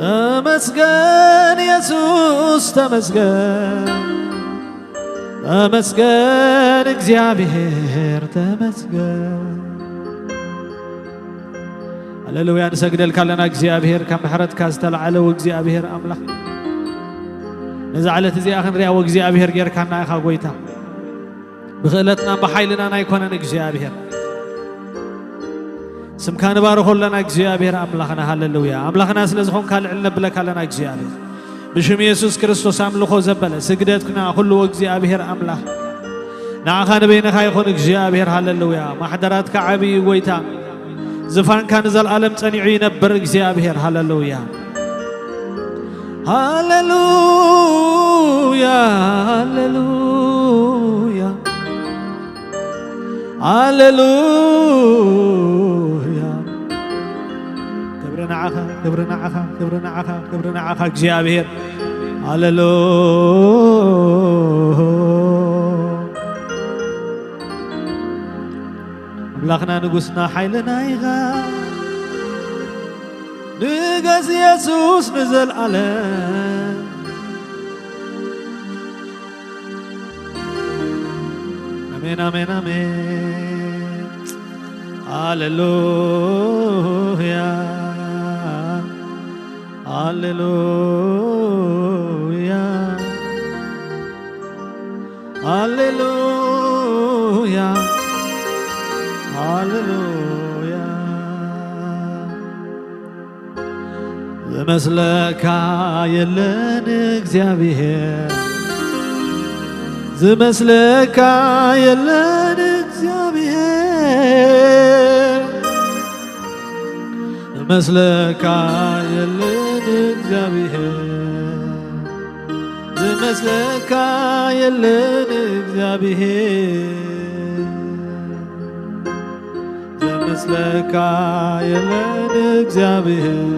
ተመስገን የሱስ ተመስገን፣ ተመስገን እግዚኣብሔር ተመስገን። ሃሌሉያ። ንሰግደልካ ኣለና እግዚኣብሔር፣ ካብ ምሕረትካ ዝተላዕለ እግዚኣብሔር ኣምላኽ፣ ነዛ ዕለት እዚኣ ክንሪኣ እግዚኣብሔር ጌርካና ኢኻ ጎይታ። ብኽእለትናን ብሓይልናን ኣይኮነን እግዚኣብሔር። ስምካ ንባርኾ ኣለና እግዚኣብሔር ኣምላኽና። ሃሌሉያ። ኣምላኽና ስለ ዝኾንካ ልዕል ነብለካ ኣለና እግዚኣብሔር። ብሽም የሱስ ክርስቶስ ኣምልኾ ዘበለ ስግደትና ኩሉ እግዚኣብሔር ኣምላኽ ንዓኻ ንበይንኻ ይኹን እግዚኣብሔር። ሃሌሉያ። ማሕደራትካ ዓብዪ ጎይታ፣ ዝፋንካ ንዘለኣለም ጸኒዑ ይነብር እግዚኣብሔር። ሃሌሉያ። ሃሌሉያ፣ ሃሌሉያ፣ ሃሌሉያ። ክብሪ ንዓኻ፣ ክብሪ ንዓኻ፣ ክብሪ ንዓኻ፣ ክብሪ ንዓኻ እግዚኣብሔር። ሃሌሉያ። ኣምላኽና ንጉስና ሓይልና ኢኻ። ንገስ የሱስ ንዘለኣለም። ኣሜን፣ ኣሜን፣ ኣሜን። ሃሌሉያ፣ ሃሌሉያ፣ ሃሌሉያ፣ ሃሌሉያ። ዝመስለካ የለን እግዚኣብሔር፣ ዝመስለካ የለን እግዚኣብሔር፣ ዝመስለካ የለን እግዚኣብሔር፣ ዝመስለካ የለን እግዚኣብሔር። ዝመስለካ የለን እግዚኣብሔር፣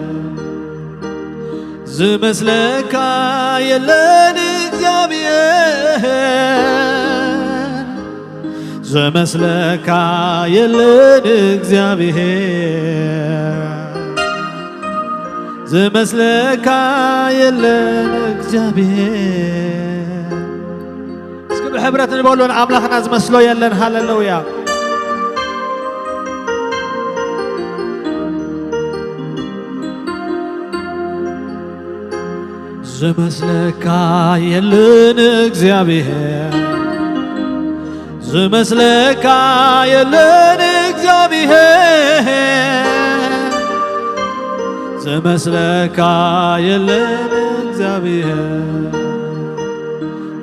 ዝመስለካ የለን እግዚኣብሔር፣ ዝመስለካ የለን እግዚኣብሔር፣ ዝመስለካ የለን እግዚኣብሔር። እስኪ ብሕብረት ንበሎ፣ ንኣምላኽና ዝመስሎ የለን። ሃሌሉያ። ዝመስለካ የለን እግዚኣብሔር፣ ዝመስለካ የለን እግዚኣብሔር፣ ዝመስለካ የለን እግዚኣብሔር፣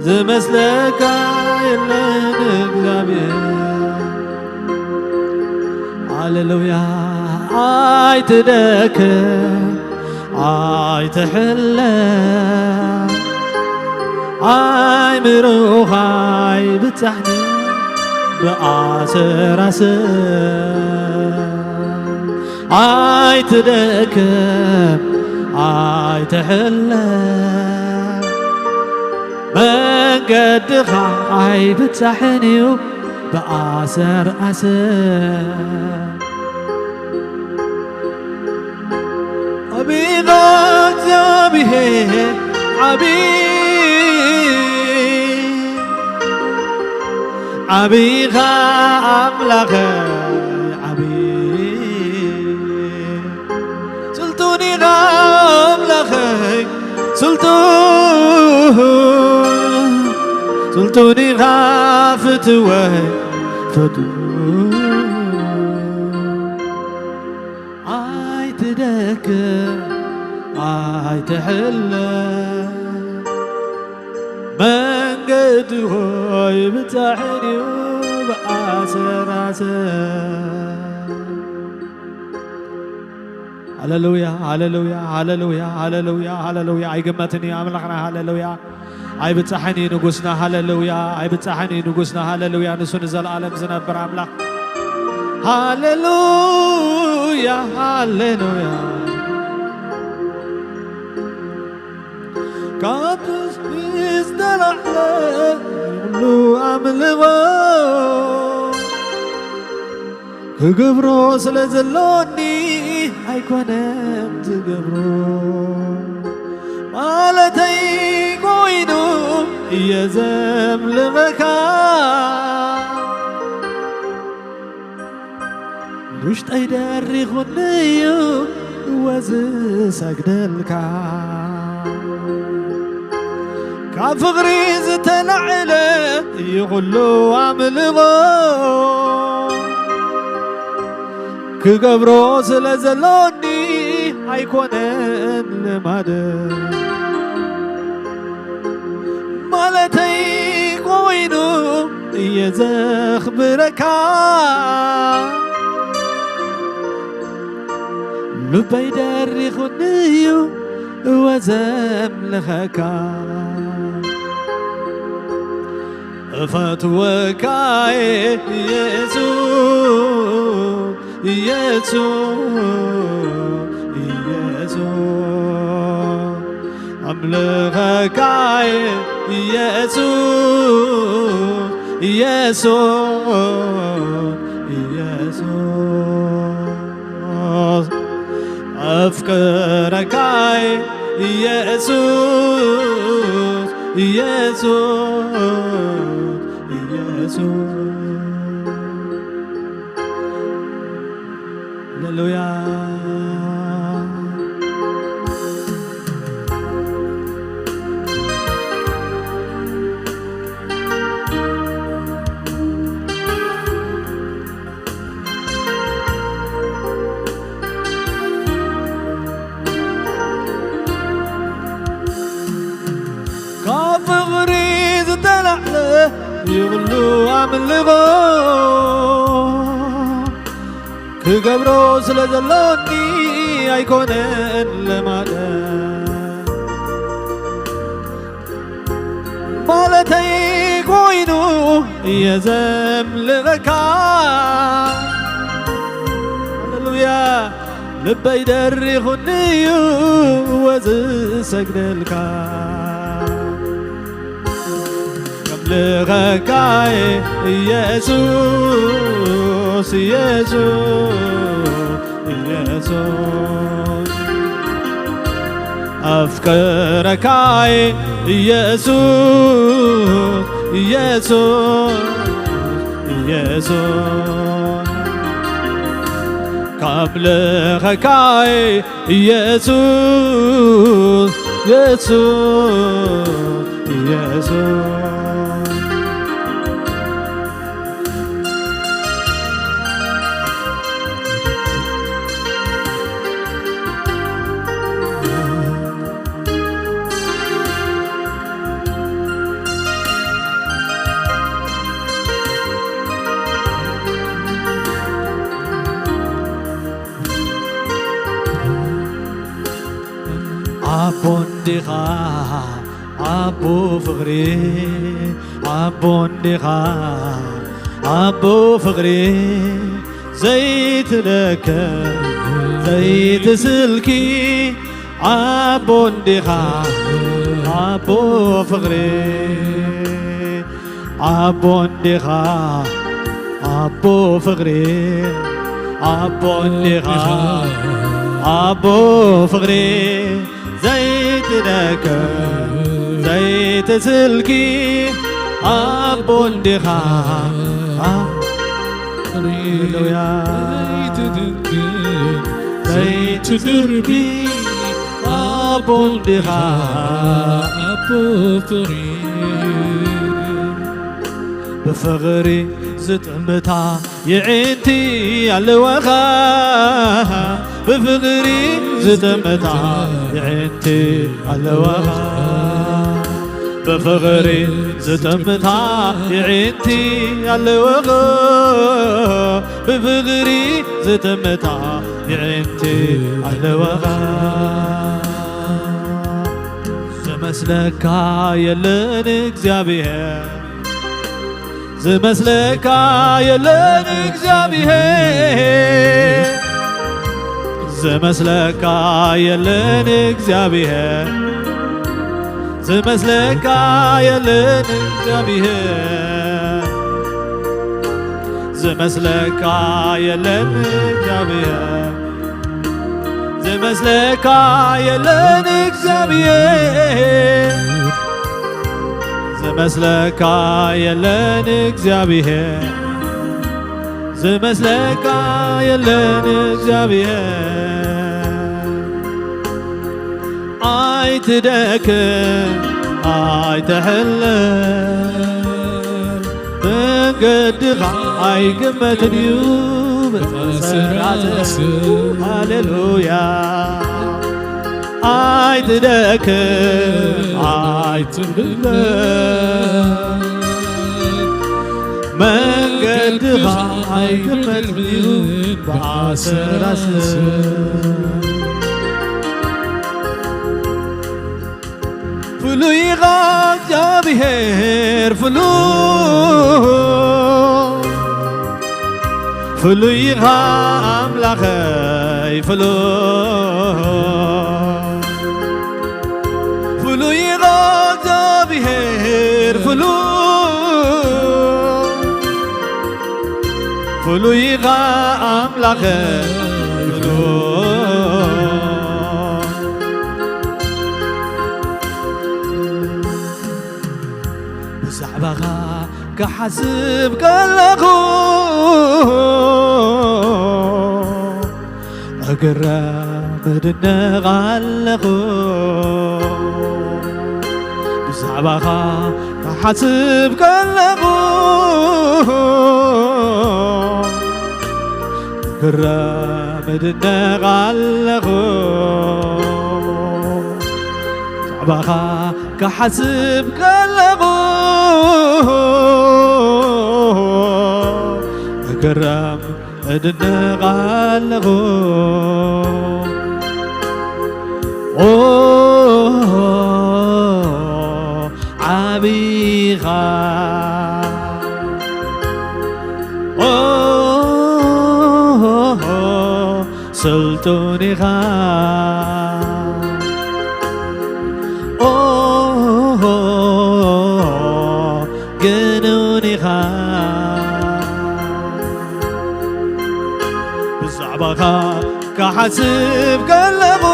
ዝመስለካ የለን እግዚኣብሔር። ሃሌሉያ። ኣይትደክም ኣይትሕለ፣ ኣይምሮኻ ኣይብጻሕኒ ብኣሰራስር። ኣይትደክም ኣይትሕለ፣ መንገድኻ ኣይብጻሕን እዩ ብኣሰር ኣሰር። ዓቢኻ እግዚኣብሔር ዓቢ፣ ዓቢኻ ኣምላኸ ዓቢ። ስልጡን ኢኻ ኣምላኸይ ስልጡን፣ ስልጡን ኢኻ ፍትወይ ፍቱን። ኣይትደክም ኣይትሕለ፣ መንገዲ ሆይ ብጻሕን እዩ ብኣሰራሰር። ሃሌሉያ፣ ሃሌሉያ፣ ሃሌሉያ፣ ሃሌሉያ፣ ሃሌሉያ። ኣይግመትን እዩ ኣምላኽና። ሃሌሉያ። ኣይብጻሕን እዩ ንጉስና። ሃሌሉያ። ኣይብጻሕን እዩ ንጉስና። ሃሌሉያ። ንሱ ንዘለኣለም ዝነብር ኣምላኽ። ሃሌሉያ፣ ሃሌሉያ። ካብ ትስቢ ዝተላዕለ ኩሉ ኣምልኾ ክገብሮ ስለ ዘሎኒ ኣይኮነን ዝገብሮ። እየ ዘምልኸካ። ውሽጠይ ደሪኹኒ እዩ እወ ዝሰግደልካ። ካብ ፍቕሪ ዝተላዕለ እዩ ኩሉ ኣምልኾ። ክገብሮ ስለ ዘሎኒ ኣይኮነን ልማደ። ማለተይ ኮይኑ እየ ዘኽብረካ። ልበይ ደሪኹኒ እዩ እወ ዘምልኸካ። እፈትወካ እየ ኢየሱስ፣ ኢየሱስ፣ ኢየሱስ። ኣምልኸካ እየ ኢየሱስ፣ ኢየሱስ፣ ኢየሱስ። ኣፍቅረካ እየ ኢየሱስ፣ ኢየሱስ፣ ኢየሱስ። ሃሌሉያ። ካብ ፍቕሪ ዝተላዕለ ይብሉ ኣምልኾ። ክገብሮ ስለ ዘሎኒ ኣይኮነን ልማደ። ማለተይ ኮይኑ እየ ዘምልኸካ። ሃሌሉያ። ልበይ ደሪኹኒ እዩ እወ ዝሰግደልካ። ከምልኸካ ኢየሱስ፣ ኢየሱስ፣ ኢየሱስ። ኣፍቅረካ ኢየሱስ፣ ኢየሱስ፣ ኢየሱስ። ከምልኸካ ኢየሱስ፣ ኢየሱስ፣ ኢየሱስ። ኣቦ እንዲኻ ኣቦ ፍቕሪ፣ ኣቦ እንዲኻ ኣቦ ፍቕሪ፣ ዘይትለከ ዘይትስልኪ፣ ኣቦ እንዲኻ ኣቦ ፍቕሪ። ኣቦ እንዲኻ ኣቦ ፍቕሪ፣ ኣቦ እንዲኻ ኣቦ ፍቕሪ፣ ዘይትደክም ዘይትስልኪ፣ ኣቦ እንዲኻ። ሃሌሉያ። ዘይትድርቢ ኣቦ እንዲኻ። ኣቦ ፍቕሪ። ብፍቕሪ ዝጥምታ የዒንቲ ኣለዋኻ። ብፍቕሪ ዝጥምታ የዒንቲ ኣለዋኻ። ብፍቕሪ ዝጥምታ የዒንቲ ኣለዋኻ። ብፍቕሪ ዝጥምታ የዒንቲ ኣለዋኻ። ዝመስለካ የለን እግዚኣብሔር። ዝመስለካ የለን እግዚኣብሔር። ዝመስለካ የለን እግዚኣብሔር። ዝመስለካ የለን እግዚኣብሔር። ዝመስለካ የለን እግዚኣብሔር። ዝመስለካ የለን እግዚኣብሔር። መስለካ የለን እግዚኣብሔር፣ ዝመስለካ የለን እግዚኣብሔር። ኣይትደክም ኣይትሕለል፣ መንገድኻ ኣይግመትን እዩ ብመሰላትህ። ሃሌሉያ። ኣይትደክም ኣይትሕለል፣ መንገድኻ ኣይግመትን እዩ ብኣሰላስል። ፍሉይ ኢኻ እግዚኣብሔር ፍሉይ፣ ፍሉይ ኢኻ ኣምላኸይ ፍሉይ፣ ፍሉይ ኢኻ እግዚኣብሔር ፍሉይ፣ ፍሉይ ኢኻ ኣምላኸይ ፍሉይ። ብዛዕባኻ ክሓስብ ከለኹ እግረም እድነቕ ኣለኹ። ብዛዕባኻ ክሓስብ ከለኹ እግረም እድነቕ ኣለኹ። ብዛዕባኻ ክሓስብ ከለኹ እግረም እድነቕ ኣለኹ። ኦ፣ ዓቢኻ። ኦ፣ ስልጡን ኢኻ። ኦ፣ ግኑን ኢኻ። ብዛዕባኻ ክሓስብ ከለኹ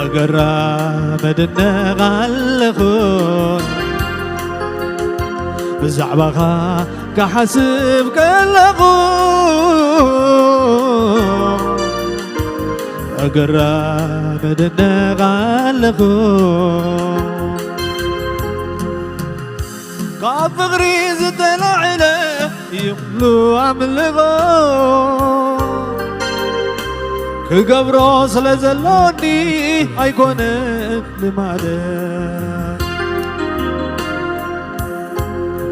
እግረም እድነቕ ኣለኹ። ብዛዕባኻ ክሓስብ ከለኹ እግረም እድነቕ ኣለኹ። ካብ ፍቕሪ ዝተላዕለ እዩ ኩሉ ኣምልኾ። ክገብሮ ስለ ዘሎኒ ኣይኮነን ልማደ።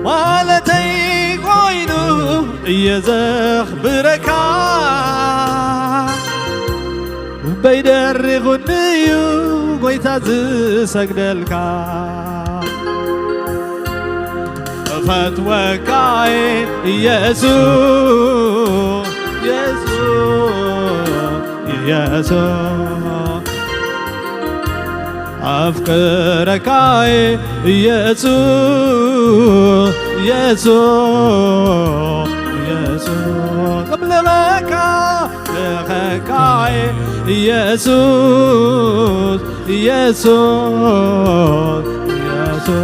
ማለተይ ኮይኑ እየ ዘኽብረካ። እምበይ ደሪኹኒ እዩ ጎይታ ዝሰግደልካ። እፈትወካ እየ ኢየሱስ፣ ኢየሱስ፣ ኢየሱስ። ኣፍቅረካ እየ ኢየሱስ፣ ኢየሱስ፣ ኢየሱስ። እምልኸካ፣ እምልኸካ እየ ኢየሱስ፣ ኢየሱስ፣ ኢየሱስ።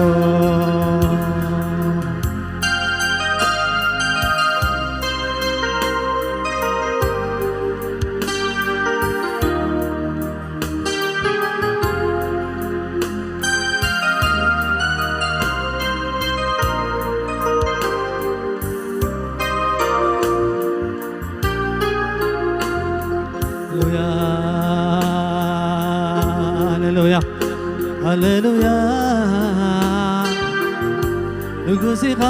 ሃሌሉያ፣ ሃሌሉያ፣ ሃሌሉያ። ንጉስ ኢኻ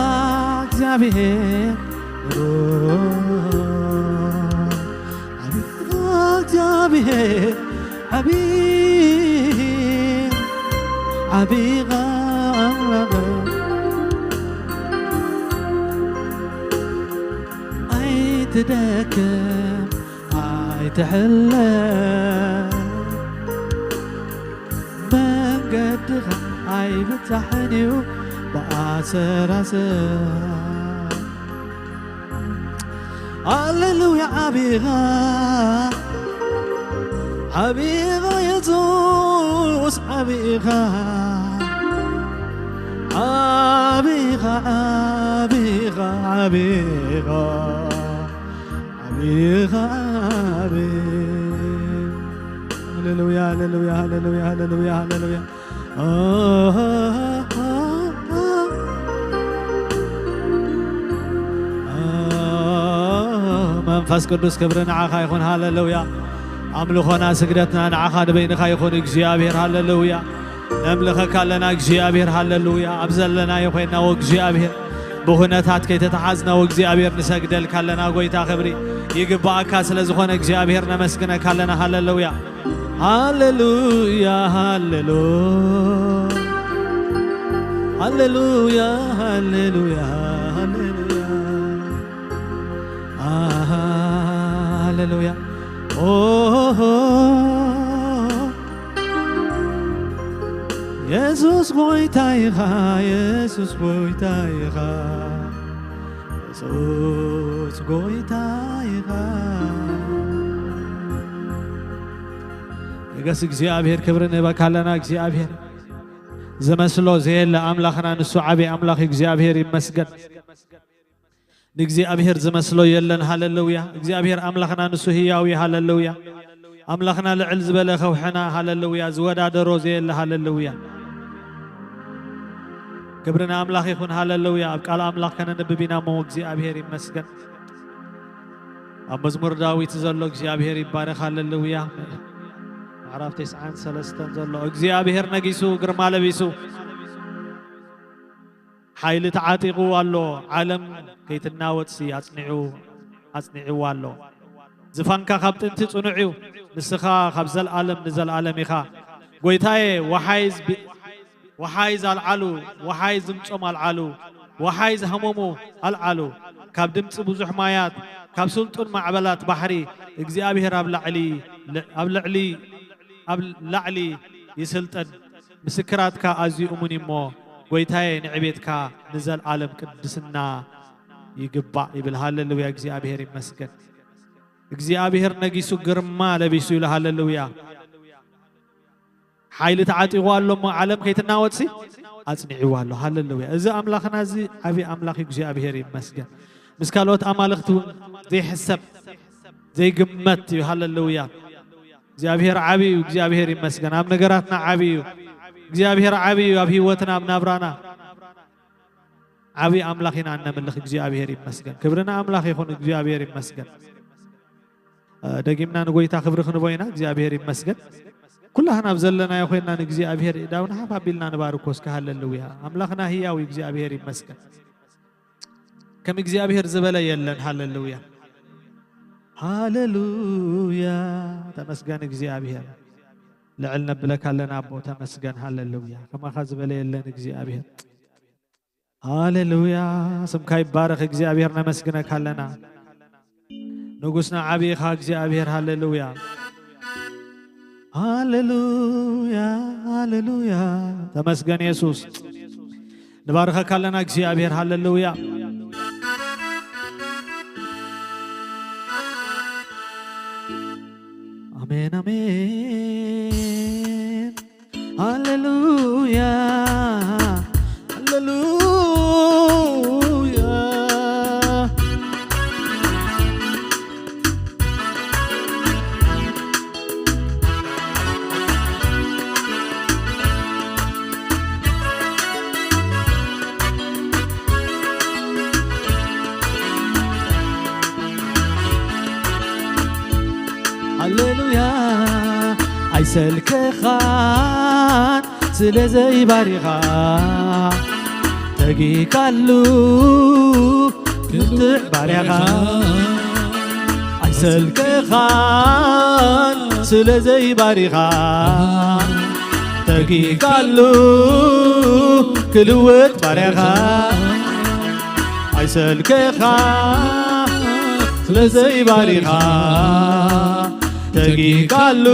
እግዚኣብሔር፣ ንጉስ። ዓቢ ኢኻ እግዚኣብሔር፣ ዓቢ፣ ዓቢ ኢኻ ኣምላኽ። ኣይትደክም፣ ኣይትሕለል፣ መንገድኻ ኣይብጻሕን እዩ ብኣሰራስር። ሃሌሉያ፣ ዓቢኻ፣ ዓቢኻ የሱስ። ዓቢኻ ዓቢኻ ዓቢኻ ዓቢኻ ዓቢኻ ዓቢ ሃሌሉያ ሃሌሉያ ሃሌሉያ ሃሌሉያ ሃሌሉያ። መንፈስ ቅዱስ ክብሪ ንዓኻ ይኹን። ሃሌሉያ። ኣምልኾና ስግደትና ንዓኻ ንበይንኻ ይኹን እግዚኣብሔር። ሃሌሉያ። ነምልኸካ ኣለና እግዚኣብሔር። ሃሌሉያ። ኣብ ዘለናዮ ኮይንና ወእግዚኣብሔር ብኹነታት ከይተተሓዝና ወእግዚኣብሔር ንሰግደልካ ኣለና። ጎይታ ክብሪ ይግባኣካ ስለ ዝኾነ እግዚኣብሔር ነመስግነካ ኣለና። ሃሌሉያ። ሃሌሉያ ሃሌሉ ሃሌሉያ ሃሌሉያ ሃሌሉያ ሃሌሉያ። ኦሆ የሱስ ጎይታ ኢኻ፣ የሱስ ጎይታ ኢኻ፣ የሱስ ጎይታ ኢኻ። ንገስ እግዚኣብሔር ክብሪ ንህበካ ኣለና። እግዚኣብሔር ዝመስሎ ዘየለ ኣምላኽና ንሱ ዓብዪ ኣምላኽ እግዚኣብሔር ይመስገን። ንእግዚኣብሔር ዝመስሎ የለን። ሃሌሉያ። እግዚኣብሔር ኣምላኽና ንሱ ህያው እዩ። ሃሌሉያ። ኣምላኽና ልዕል ዝበለ ከውሕና፣ ሃሌሉያ፣ ዝወዳደሮ ዘየለ። ሃሌሉያ። ክብሪ ንኣምላኽ ይኹን። ሃሌሉያ። ኣብ ቃል ኣምላኽ ከነንብብ ኢና እሞ እግዚኣብሔር ይመስገን። ኣብ መዝሙር ዳዊት ዘሎ እግዚኣብሔር ይባረኽ። ሃሌሉያ። ምዕራፍ ተስዓን ሰለስተን ዘሎ እግዚኣብሔር ነጊሱ ግርማ ለቢሱ ሓይሊ ተዓጢቑ ኣሎ። ዓለም ከይትናወጽሲ ኣጽኒዑ ኣጽኒዕዋ ኣሎ። ዝፋንካ ካብ ጥንቲ ጽኑዕ እዩ። ንስኻ ካብ ዘልኣለም ንዘልኣለም ኢኻ። ጎይታዬ፣ ወሓይዝ ብ-፣ ወሓይዝ ኣልዓሉ፣ ወሓይዝ ድምጾም ኣልዓሉ፣ ወሓይዝ ሃመሙ ኣልዓሉ። ካብ ድምጺ ብዙሕ ማያት፣ ካብ ስልጡን ማዕበላት ባሕሪ እግዚኣብሔር ኣብ ላዕሊ፣ ኣብ ልዕሊ፣ ኣብ ላዕሊ ይስልጥን። ምስክራትካ ኣዝዩ እሙን እዩ እሞ፣ ጎይታዬ፣ ንዕቤትካ ንዘልኣለም ቅድስና ይግባእ ይብል። ሃሌሉያ፣ እግዚኣብሔር ይመስገን። እግዚኣብሔር ነጊሱ ግርማ ለቢሱ ይብል። ሃሌሉያ። ሓይሊ ተዓጢቑ ኣሎ እሞ፣ ዓለም ከይትናወጽሲ ኣጽኒዕዋ ኣሎ። ሃሌሉያ። እዚ ኣምላኽና እዚ ዓብዪ ኣምላኽ እዩ። እግዚኣብሔር ይመስገን። ምስ ካልኦት ኣማልኽቲ እውን ዘይሕሰብ፣ ዘይግመት እዩ። ሃሌሉያ። እግዚኣብሔር ዓብዪ እዩ። እግዚኣብሔር ይመስገን። ኣብ ነገራትና ዓብዪ እዩ። እግዚኣብሔር ዓብዪ እዩ። ኣብ ህይወትና፣ ኣብ ናብራና ዓብዪ ኣምላኽ ኢና እነምልኽ። እግዚኣብሔር ይመስገን። ክብሪ ንኣምላኽ ይኹን። እግዚኣብሔር ይመስገን። እ፣ ደጊምና ንጎይታ ክብሪ ክንቦ ኢና። እግዚኣብሔር ይመስገን። ኩላህና ኣብ ዘለናዮ ኮይንና ንእግዚኣብሔር ኢዳውና ሓፍ ኣቢልና ንባርኮ እስከ። ሃሌሉያ። ኣምላኽና ህያው እዩ። እግዚኣብሔር ይመስገን። ከም እግዚኣብሔር ዝበለ የለን። ሃሌሉያ። ሃሌሉያ። ተመስገን እግዚኣብሔር። ልዕል ነብለካ ኣለና ኣቦ፣ ተመስገን። ሃሌሉያ። ከማኻ ዝበለ የለን እግዚኣብሔር። ሃሌሉያ። ስምካ ይባረኽ እግዚኣብሔር፣ ነመስግነካ ኣለና። ንጉስና ዓብዪ ኢኻ እግዚኣብሔር። ሃሌሉያ። ሃሌሉያ፣ ሃሌሉያ። ተመስገን የሱስ። ንባርኸካ ኣለና እግዚኣብሔር። ሃሌሉያ። ኣሜን፣ ኣሜን። ሃሌሉያ፣ ሃሌሉያ። ሃሌሉያ። ኣይሰልከኻን ስለ ዘይባሪኻ፣ ተጊካሉ ክልውጥ ባርያኻ። ኣይሰልከኻን ስለ ዘይባሪኻ፣ ተጊካሉ ክልውጥ ባርያኻ። ኣይሰልከኻ ስለ ዘይባሪኻ፣ ተጊካሉ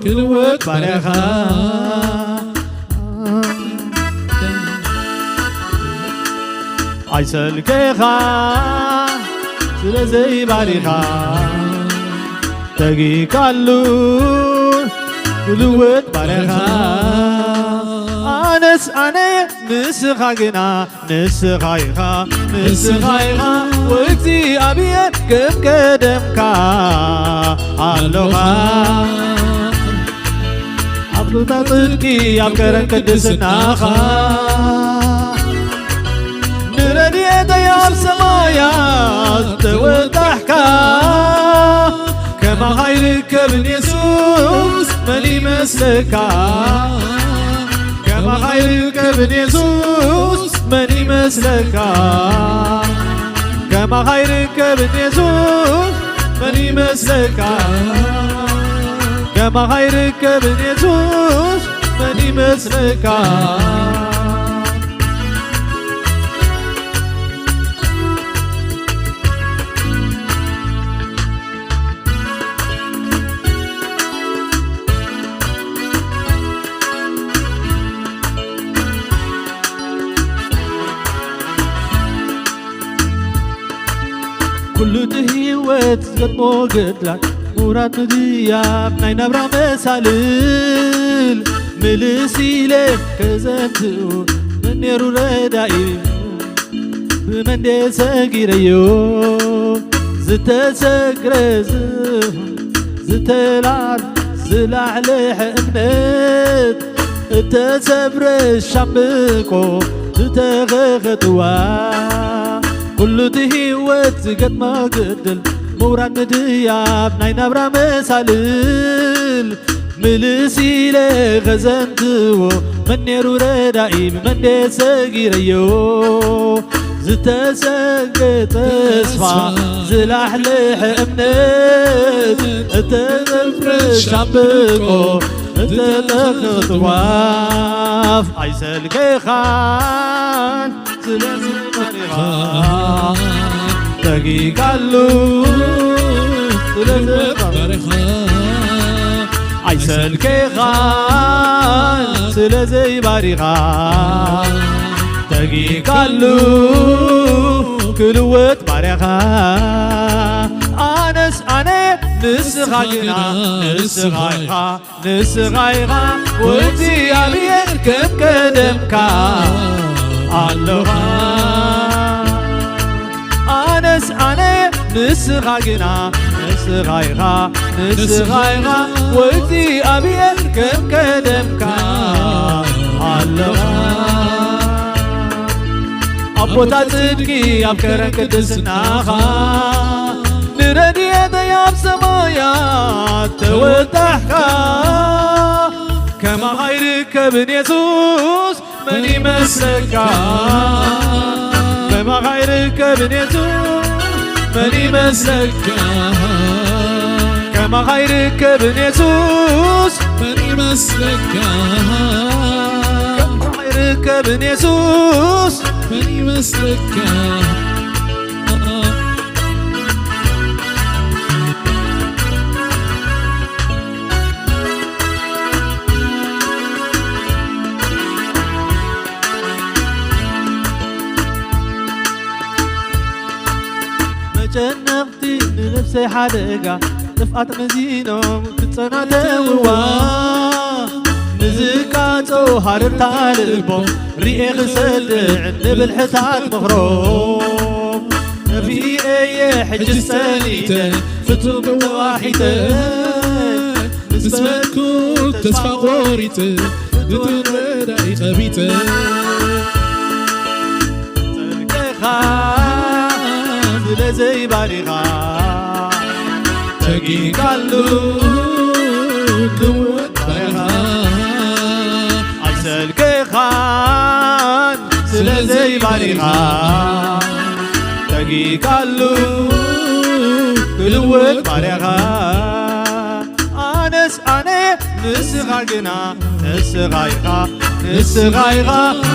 ክልውጥ ባርያኻ። ኣይሰልከኻ ስለ ዘይባሪኻ፣ ተጊካሉ ክልውጥ ባርያኻ። ኣነስ ኣነ ንስኻ ግና ንስኻ ኢኻ፣ ንስኻ ኢኻ ወእግዚኣብሔር ከም ቀደምካ ኣለኻ። ኣብ ቦታ ጽድቂ ኣብ ከረን ቅድስናኻ ንረድኤተይ ኣብ ሰማያት ተወጣሕካ። ከማኻ ይርከብን የሱስ መን ይመስለካ? ከማኻ ይርከብን የሱስ መን ይመስለካ? ከማኻ ይርከብን የሱስ መን ይመስለካ? ከማኻ ይርከብን የሱስ መን ይመስለካ? ኩሉ እቲ ህይወት ዝገጥሞ ገድላት ምውራድ ምድያብ ናይ ናብራ መሳልል ምልስ ኢለ ከዘንትኡ መን ነይሩ ረዳኢ ብመንዴ ሰጊረዮ ዝተሰግረ ዝኹን ዝተላል ዝላሕልሐ እምነት እተሰብረ ሻምቆ ዝተኸኸጥዋ ኩሉ እቲ ህይወት ዝገጥማ ግድል ምውራድ ምድያብ ናይ ናብራ መሳልል ምልስ ኢለ ኸዘንትዎ መን ነይሩ ረዳኢ ብመንዴ ሰጊረዮ ዝተሰገ ተስፋ ዝላሕልሐ እምነት እተዘፍረ ሻምብቆ እተጠኽጥዋፍ ኣይሰልከኻን ስለዚ መሪኻ ተጊካሉ ስለዚ መሪኻ ኣይሰልከኻን ስለዘይ ባሪኻ ተጊካሉ ክልወጥ ባርያኻ ኣነስ ኣነ ንስኻ ግና ንስኻ ኢኻ ንስኻ ኢኻ ወእግዚኣብሔር ከም ቀደምካ ኣለኻ ኣነስ ኣነ ንስኻ ግና ንስኻ ኢኻ ንስኻ ኢኻ ወእግዚኣብሔር ከም ቀደምካ ኣለኻ ኣብ ቦታ ጽድቂ ኣብ ከረን ቅድስናኻ ንረድኤተይ ኣብ ሰማያት ተወጣሕካ ከማኻ ይርከብን የሱስ መን ይመስለካ ከማኻ ይርከብን የሱስ መን ይመስለካ ከማኻ ይርከብን የሱስ መን ይመስለካ ከማኻ ይርከብን የሱስ መን ይመስለካ መጨነቕቲ ንነፍሰይ ሓደጋ ጥፍኣት መዚኖም ክጸናተውዋ ንዝቃጸው ሃረርታ ልቦም ርኤ ክሰድዕ ንብልሕታት ምኽሮም ነፊኤ እየ ሕጂ ጸኒተ ፍጹም ተዋሒጠ ምስ በልኩ ተስፋ ቆሪጸ ፍጹም ረዳኢ ጸቢጸ ጽድቅኻ ስለ ዘይባሪኻ ተጊካሉ ክወዳኻ ኣይሰልከኻን ስለ ዘይባሪኻ ተጊካሉ ክልወጥ ባርያኻ ኣነስ ኣነ ንስኻ ግና ንስኻ ኢኻ ንስኻ ኢኻ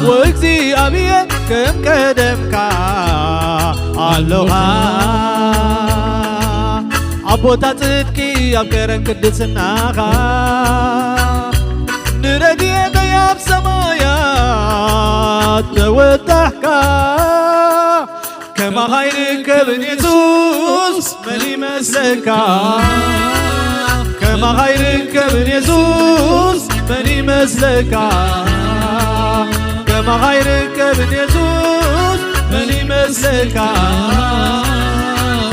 ወእግዚኣብሔር ከም ቀደምካ ኣለኻ ኣብ ቦታ ጽድቂ ኣብ ከረን ቅድስናኻ ንረድኤተይ ኣብ ሰማያት ተወጣሕካ ከማኻ ይርከብን የሱስ መን ይመስለካ ከማኻ ይርከብን የሱስ መን ይመስለካ? ከማኻ ይርከብን የሱስ መን ይመስለካ?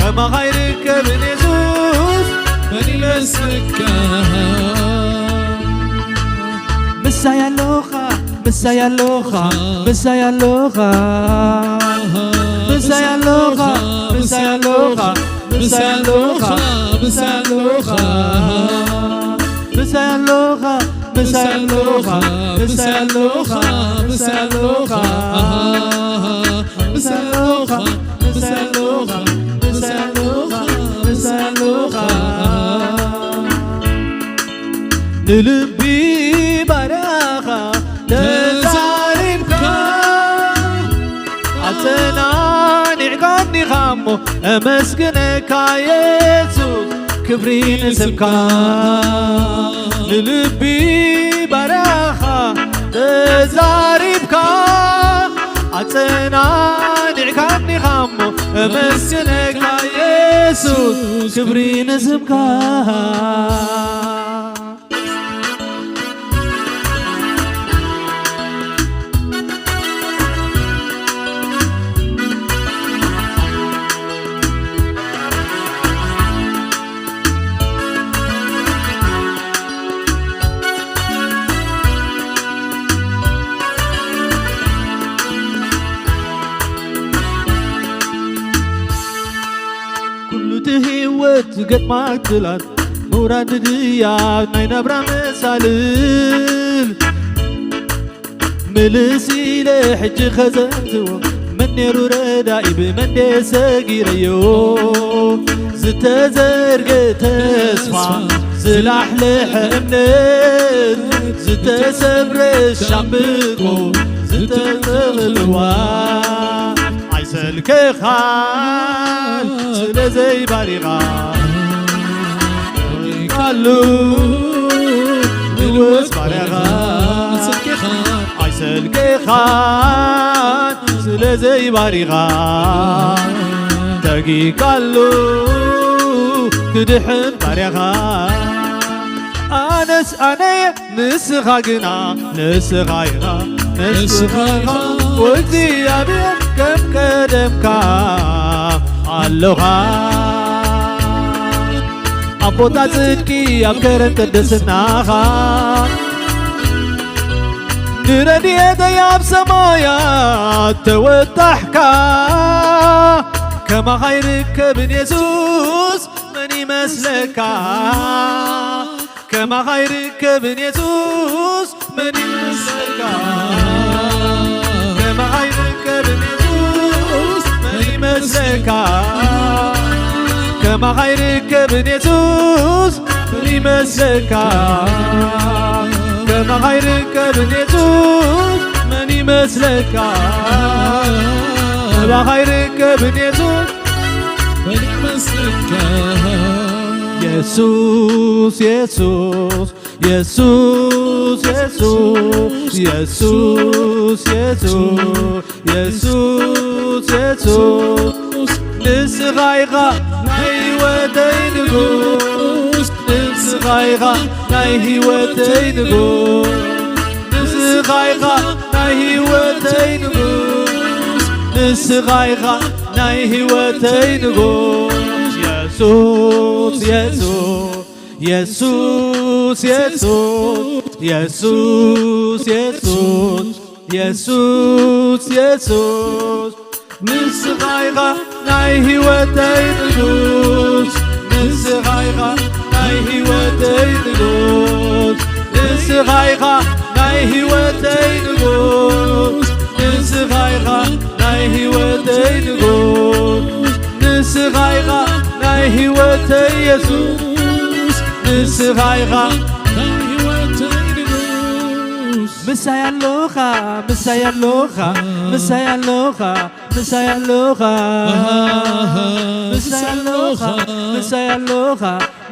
ከማኻ ይርከብን የሱስ መን ይመስለካ? ምሳይ ኣሎኻ፣ ምሳይ ኣሎኻ፣ ምሳይ ኣሎኻ፣ ምሳይ ኣሎኻ፣ ምሳይ ኣሎኻ፣ ምሳይ ኣሎኻ፣ ምሳይ ኣሎኻ፣ ምሳይ ኣሎኻ፣ ምሳይ ኣሎኻ፣ ምሳይ ኣሎኻ፣ ምሳይ ኣሎኻ፣ ምሳይ ኣሎኻ፣ ምሳይ ኣሎኻ፣ ምሳይ ኣሎኻ፣ ምሳይ ኣሎኻ። ንልቢ ባርያኻ ተዛሪብካ፣ ኣጸናኒዕካኒ ኻሞ፣ ኣመስግነካ የሱስ፣ ክብሪ ንስምካ። ንልቢ ባርያኻ ተዛሪብካ፣ ኣጸናኒዕካኒ ኻሞ፣ ኣመስግነካ የሱስ፣ ክብሪ ንስምካ። ኩሉ እቲ ህይወት ዝገጥማ ዕድላት፣ ምውራድ ድያት ናይ ናብራ መሳልል፣ ምልስ ኢለ ሕጂ ኸዘንትዎ፣ መን ነይሩ ረዳኢ ብመን ደሰጊረዮ? ዝተዘርገ ተስፋ፣ ዝላሕለሐ እምነት፣ ዝተሰብረ ሻምብቆ፣ ዝተተኽልዋ ኣይሰልከኻን ስለ ዘይባሪኻ፣ ቃሉ ንወስ ባርያኻ ኣይሰልከኻን ስለ ዘይባሪኻ፣ ተጊካሉ ክድሕን ባርያኻ። ኣነስ ኣነየ ንስኻ ግና፣ ንስኻ ኢኻ፣ ንስኻ ኢኻ፣ ወእግዚኣብሔር ከም ቀደምካ ኣሎኻ። ኣቦታት ጽድቂ ኣብ ከረን ቅድስናኻ፣ ንረድኤተይ ኣብ ሰማያት ተወጣሕካ። ከማኻ ይርከብን የሱስ መን ይመስለካ? ከማኻ ይርከብን የሱስ መን ይመስለካ? ከማኻ ይርከብን የሱስ መን ይመስለካ? ከማኻ ይርከብን የሱስ መን ይመስለካ? ከማኻ ይርከብን የሱስ መን ይመስለካ? ከማኻ ይርከብን የሱስ መን ይመስለካ? የሱስ፣ የሱስ፣ የሱስ፣ የሱስ፣ የሱስ፣ የሱስ፣ የሱስ፣ ንስኻ ኢኻ ናይ ህይወተይ ንጉስ፣ ንስኻ ኢኻ ናይ ህይወተይ ንጉስ፣ ንስኻ ኢኻ ናይ ህይወተይ ንጉስ፣ ንስኻ ኢኻ ናይ ህይወተይ ንጉስ። የሱስ፣ የሱስ፣ የሱስ፣ የሱስ፣ የሱስ፣ የሱስ፣ የሱስ፣ የሱስ፣ ንስኻ ኢኻ ናይ ህይወተይ ንጉስ፣ ንስኻ ኢኻ ናይ ህይወተይ ንጉስ፣ ንስኻ ኢኻ ናይ ህይወተይ ንጉስ፣ ንስኻ ኢኻ ናይ ህይወተይ ንጉስ፣ ንስኻ ኢኻ ናይ ህይወተይ የሱስ፣ ንስኻ ኢኻ ናይ ህይወተይ ንጉስ። ምሳይ ኣሎኻ፣ ምሳይ ኣሎኻ፣ ምሳይ ኣሎኻ፣ ምሳይ ኣሎኻ፣ ምሳይ ኣሎኻ፣ ምሳይ ኣሎኻ፣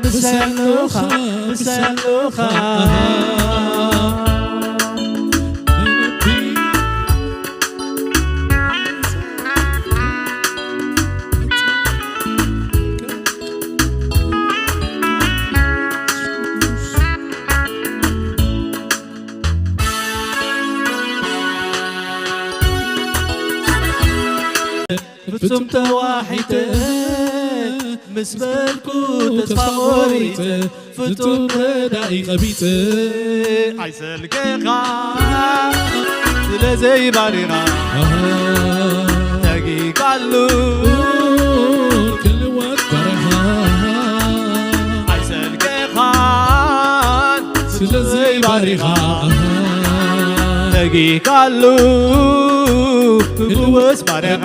ምሳይ ኣሎኻ፣ ምሳይ ኣሎኻ። ፍጹም ተዋሒጠ ምስ በልኩ ተስፋ ቆሪጸ ፍጹም ረዳኢ ቀቢጸ ኣይሰልከኻ ስለ ዘይባሪኻ ተጊካሉ ክልወጥ በረኻ ኣይሰልከኻን ስለ ዘይባሪኻ ተጊካሉ ክልወጥ በረኻ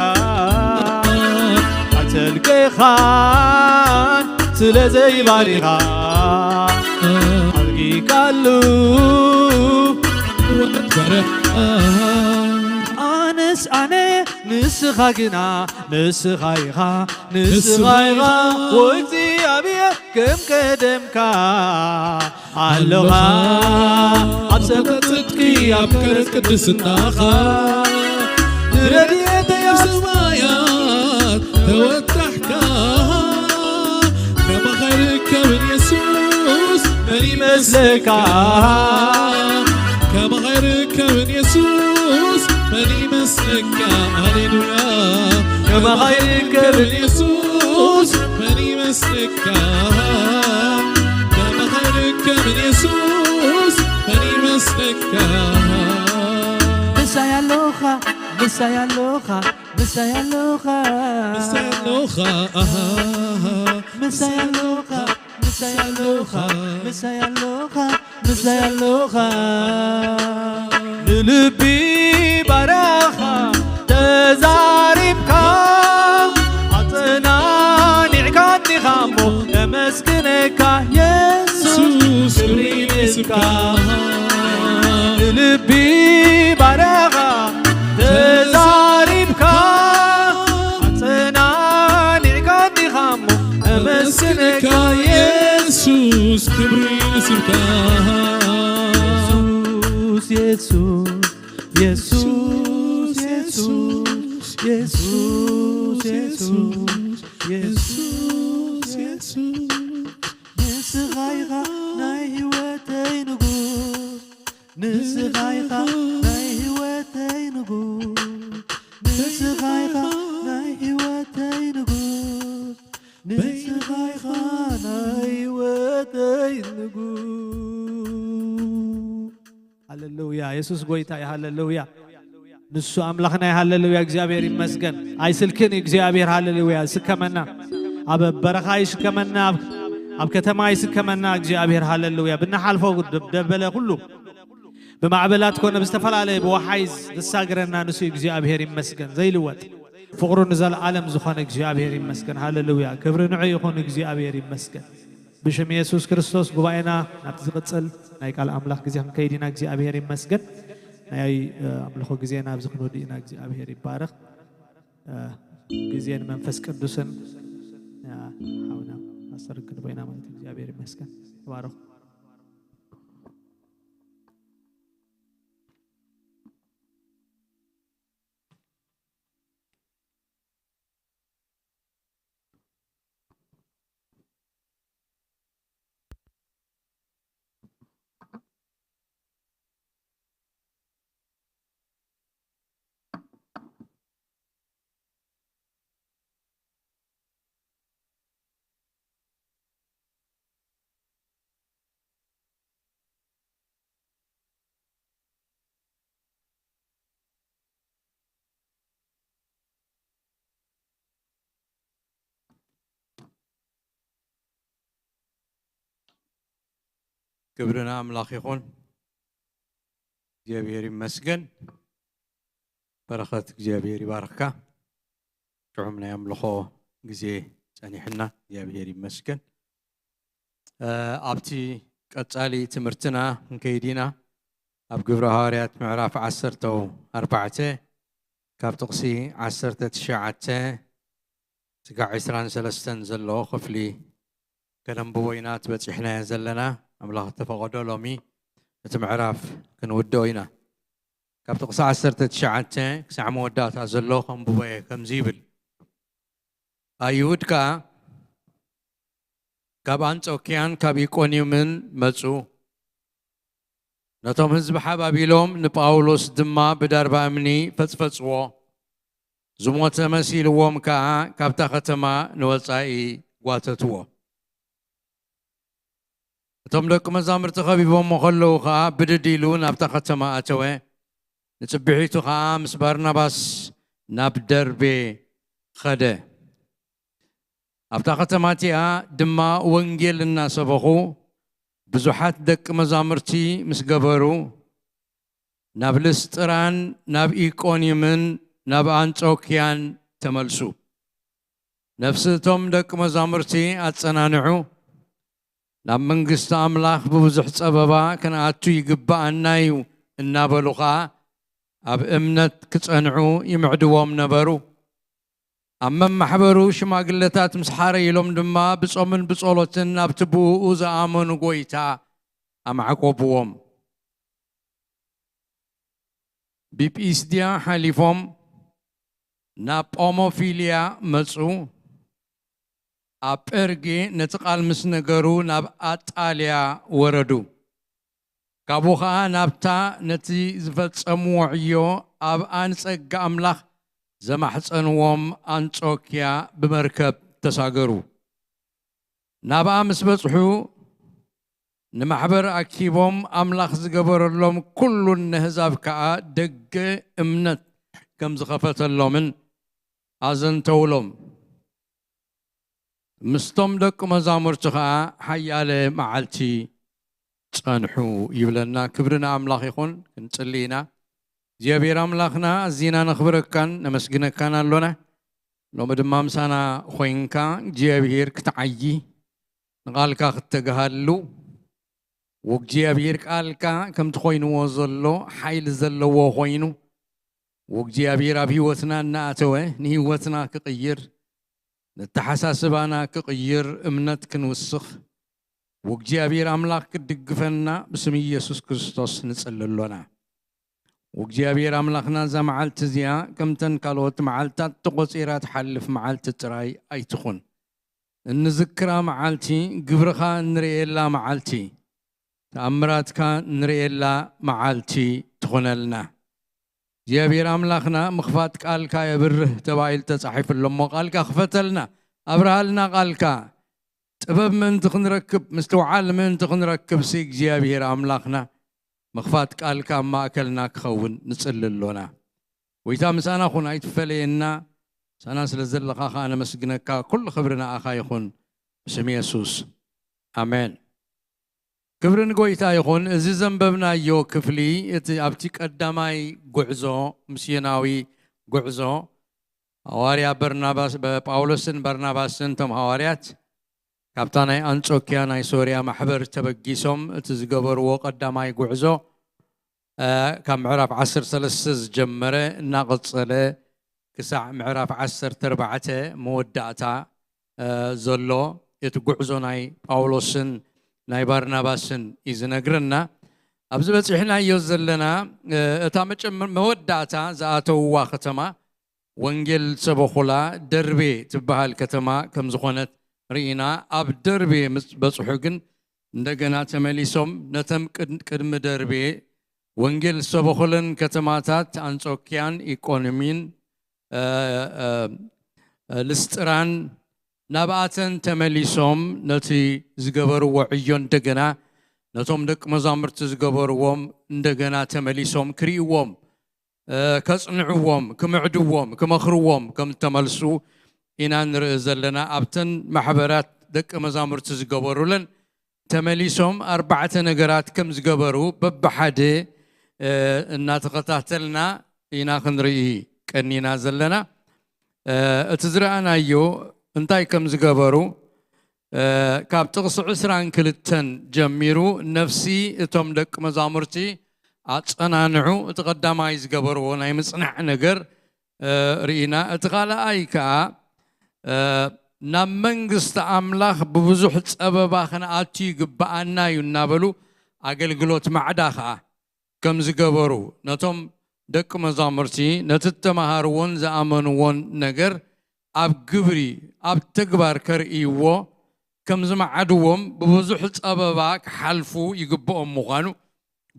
ኣይሰልከኻን ስለ ዘይባሪኻ ኣልጊካሉ ኣነስ ኣነ ንስኻ ግና ንስኻ ኢኻ ንስኻ ኢኻ ወእግዚኣብሔር ከም ቀደምካ ኣለኻ ኣብ ሰፈር ጽድቂ ኣብ ከረስ ቅድስናኻ ንረድኤተይ ኣብ ሰማያት ተወጣሕካ ከማኻ ይርከብን የሱስ መን ይመስለካ ከማኻ ይርከብን የሱስ መን ይመስለካ ሃሌሉያ ከማኻ ይርከብን የሱስ መን ይመስለካ ከማኻ ይርከብን የሱስ መን ይመስለካ ምሳይ ኣሎኻ ምሳይ ኣሎኻ ምሳይ ኣሎኻ ምሳይ ኣሎኻ ኣሃ ምሳይ ኣሎኻ ምሳይ ኣሎኻ ምሳይ ኣሎኻ ምሳይ ኣሎኻ ንልቢ ባርያኻ ተዛሪብካ ኣጸናኒዕካኒኻ እሞ ነመስግነካ የሱስ ክብሪ ንስምካ ንልቢ ባርያኻ ተዛሪብካ ኣጸናኒዕካኒኻ እሞ ነመስግነካ የሱስ ክብሪ ንስምካ የሱስ የሱስ የሱስ የሱስ የሱስ የሱስ የሱስ የሱስ ንስኻ ኢኻ ናይ ህይወተይ ንጉስ ንስኻ ኢኻ ናይ ህይወተይ ንጉስ ንስኻ ኢኻ ናይ ህይወተይ ንጉስ ንስኻ ኢኻ ናይ ህይወተይ ንጉስ ሃሌሉያ የሱስ ጎይታ እዩ ሃሌሉያ ንሱ ኣምላኽና እዩ ሃሌሉያ እግዚኣብሔር ይመስገን ኣይስልክን እዩ እግዚኣብሔር ሃሌሉያ ይስከመና ኣብ በረኻ ይስከመና ኣብ ከተማ ይስከመና እግዚኣብሔር ሃሌሉያ ብናሓልፎ ደበለ ኩሉ ብማዕበላት ኮነ ብዝተፈላለየ ብወሓይ ዝሳግረና ንሱ እግዚኣብሔር ይመስገን ዘይልወጥ ፍቕሩ ንዘለዓለም ዝኾነ እግዚኣብሔር ይመስገን ሃሌሉያ ክብሪ ንዑ ይኹን እግዚኣብሔር ይመስገን ብሽም የሱስ ክርስቶስ ጉባኤና ናብቲ ዝቕጽል ናይ ቃል ኣምላኽ ግዜ ክንከይድ ኢና እግዚኣብሔር ይመስገን ናይ ኣምልኾ ግዜና ኣብዚ ክንወድ ኢና እግዚኣብሔር ይባረኽ ግዜን መንፈስ ቅዱስን ሓውና ኣሰርክን ኮይና ማለት እግዚኣብሔር ይመስገን ተባረኹ ክብሪ ንኣምላኽ ይኹን። እግዚኣብሔር ይመስገን። በረኸት እግዚኣብሔር ይባርኽካ። ጥዑም ናይ ኣምልኾ ግዜ ጸኒሕና እግዚኣብሔር ይመስገን። ኣብቲ ቀጻሊ ትምህርትና ክንከይድ ኢና። ኣብ ግብረ ሃዋርያት ምዕራፍ ዓሰርተ ኣርባዕተ ካብ ጥቕሲ ዓሰርተ ትሽዓተ ስጋዕ ዕስራን ሰለስተን ዘሎ ክፍሊ ከነንብቦ ኢና ትበጺሕናዮ ዘለና ኣምላኽ ተፈቐዶ ሎሚ እቲ ምዕራፍ ክንውድኦ ኢና ካብ ጥቕሲ ዓሰርተ ትሽዓተ ክሳዕ መወዳእታ ዘሎ ከንብቦ እየ ከምዚ ይብል ኣይሁድ ከኣ ካብ ኣንጾክያን ካብ ኢቆንዩምን መጹ ነቶም ህዝቢ ሓባቢሎም ንጳውሎስ ድማ ብዳርባ እምኒ ፈጽፈጽዎ ዝሞተ መሲልዎም ከኣ ካብታ ከተማ ንወጻኢ ጓተትዎ። እቶም ደቂ መዛሙርቲ ከቢቦሞ ከለዉ ከኣ ብድድ ኢሉ ናብታ ከተማ ኣተወ። ንጽብሒቱ ከኣ ምስ ባርናባስ ናብ ደርቤ ኸደ። ኣብታ ከተማ እቲኣ ድማ ወንጌል እናሰበኹ ብዙሓት ደቂ መዛሙርቲ ምስ ገበሩ ናብ ልስጥራን ናብ ኢቆንዩምን ናብ ኣንጾክያን ተመልሱ። ነፍሲ እቶም ደቂ መዛሙርቲ ኣጸናንዑ፣ ናብ መንግስቲ ኣምላኽ ብብዙሕ ጸበባ ክንኣቱ ይግብኣና እዩ እናበሉ ኸኣ ኣብ እምነት ክጸንዑ ይምዕድዎም ነበሩ። ኣብ መማሕበሩ ሽማግለታት ምስ ሓረይሎም ድማ ብጾምን ብጸሎትን ናብቲ ብእኡ ዝኣመኑ ጐይታ ኣማዕቆብዎም። ብጲስድያ ሓሊፎም ናብ ጳሞፊልያ መጹ። ኣብ ጴርጌ ነቲ ቃል ምስ ነገሩ ናብ ኣጣልያ ወረዱ። ካብኡ ኸኣ ናብታ ነቲ ዝፈጸምዎ ዕዮ ኣብኣ ንጸጋ ኣምላኽ ዘማሕጸንዎም ኣንጾክያ ብመርከብ ተሳገሩ። ናብኣ ምስ በጽሑ ንማሕበር ኣኪቦም ኣምላኽ ዝገበረሎም ኩሉን ነህዛብ ከኣ ደገ እምነት ከም ዝኸፈተሎምን ኣዘንተውሎም። ምስቶም ደቂ መዛሙርቲ ኸኣ ሓያለ መዓልቲ ጸንሑ ይብለና። ክብሪ ንኣምላኽ ይኹን። ክንጽሊ ኢና። እግዚኣብሔር ኣምላኽና ኣዚና ነኽብረካን ነመስግነካን ኣሎና። ሎሚ ድማ ምሳና ኾይንካ እግዚኣብሔር ክትዓዪ ንቓልካ ክትተግሃሉ ወእግዚኣብሔር ቃልካ ከምቲ ኮይንዎ ዘሎ ሓይሊ ዘለዎ ኮይኑ ወእግዚኣብሔር ኣብ ህይወትና እናኣተወ ንህይወትና ክቕይር ነተሓሳስባና ክቕይር እምነት ክንውስኽ ወእግዚኣብሔር ኣምላኽ ክትድግፈና ብስም ኢየሱስ ክርስቶስ ንጽሊ ኣሎና። ወእግዚኣብሔር ኣምላኽና እዛ መዓልቲ እዚኣ ከምተን ካልኦት መዓልትታት ተቖጺራ ትሓልፍ መዓልቲ ጥራይ ኣይትኹን። እንዝክራ መዓልቲ፣ ግብርኻ እንርእየላ መዓልቲ፣ ተኣምራትካ እንርእየላ መዓልቲ ትኹነልና። እግዚኣብሔር ኣምላኽና ምኽፋት ቃልካ የብርህ ተባሂሉ ተጻሒፉ ኣሎ እሞ ቃልካ ክፈተልና፣ ኣብርሃልና ቃልካ። ጥበብ ምእንቲ ክንረክብ፣ ምስትውዓል ምእንቲ ክንረክብ ሲ እግዚኣብሔር ኣምላኽና ምኽፋት ቃልካ ኣብ ማእከልና ክኸውን ንጽሊ ኣሎና። ጎይታ ምሳና ኩን ኣይትፈለየና። ምሳና ስለ ዘለኻ ከኣ ነመስግነካ። ኩሉ ክብሪ ንኣኻ ይኹን ብስም የሱስ ኣሜን። ክብሪ ንጎይታ ይኹን። እዚ ዘንበብናዮ ክፍሊ እቲ ኣብቲ ቀዳማይ ጉዕዞ ምስዮናዊ ጉዕዞ ሃዋርያ በርናባስ ጳውሎስን በርናባስን እቶም ሃዋርያት ካብታ ናይ ኣንጾኪያ ናይ ሶርያ ማሕበር ተበጊሶም እቲ ዝገበርዎ ቀዳማይ ጉዕዞ ካብ ምዕራፍ ዓሰርተ ሰለስተ ዝጀመረ እናቐጸለ ክሳዕ ምዕራፍ ዓሰርተ ኣርባዕተ መወዳእታ ዘሎ እቲ ጉዕዞ ናይ ጳውሎስን ናይ ባርናባስን እዩ ዝነግረና። ኣብዚ በጺሕናዮ ዘለና እታ መወዳእታ ዝኣተውዋ ከተማ ወንጌል ሰበኹላ ደርቤ ትበሃል ከተማ ከም ዝኾነት ርኢና። ኣብ ደርቤ ምስ በጽሑ ግን እንደገና ተመሊሶም ነተም ቅድሚ ደርቤ ወንጌል ዝሰበኹለን ከተማታት ኣንጾኪያን ኢቆንሚን ልስጥራን ናብኣተን ተመሊሶም ነቲ ዝገበርዎ ዕዮ እንደገና ነቶም ደቂ መዛሙርቲ ዝገበርዎም እንደገና ተመሊሶም ክርእይዎም ከጽንዕዎም፣ ክምዕድዎም፣ ክመኽርዎም ከም እተመልሱ ኢና ንርኢ ዘለና። ኣብተን ማሕበራት ደቂ መዛሙርቲ ዝገበሩለን ተመሊሶም ኣርባዕተ ነገራት ከም ዝገበሩ በብሓደ እናተኸታተልና ኢና ክንርኢ ቀኒና ዘለና። እቲ ዝረኣናዮ እንታይ ከም ዝገበሩ ካብ ጥቕሲ ዕስራን ክልተን ጀሚሩ ነፍሲ እቶም ደቂ መዛሙርቲ ኣጸናንዑ እቲ ቀዳማይ ዝገበርዎ ናይ ምጽናዕ ነገር ርኢና። እቲ ካልኣይ ከኣ ናብ መንግስቲ ኣምላኽ ብብዙሕ ጸበባ ክንኣቱ ይግብኣና እዩ እናበሉ ኣገልግሎት ማዕዳ ከኣ ከም ዝገበሩ ነቶም ደቂ መዛሙርቲ ነቲ እተማሃርዎን ዝኣመንዎን ነገር ኣብ ግብሪ ኣብ ተግባር ከርእይዎ ከም ዝመዓድዎም ብብዙሕ ጸበባ ክሓልፉ ይግብኦም ምዃኑ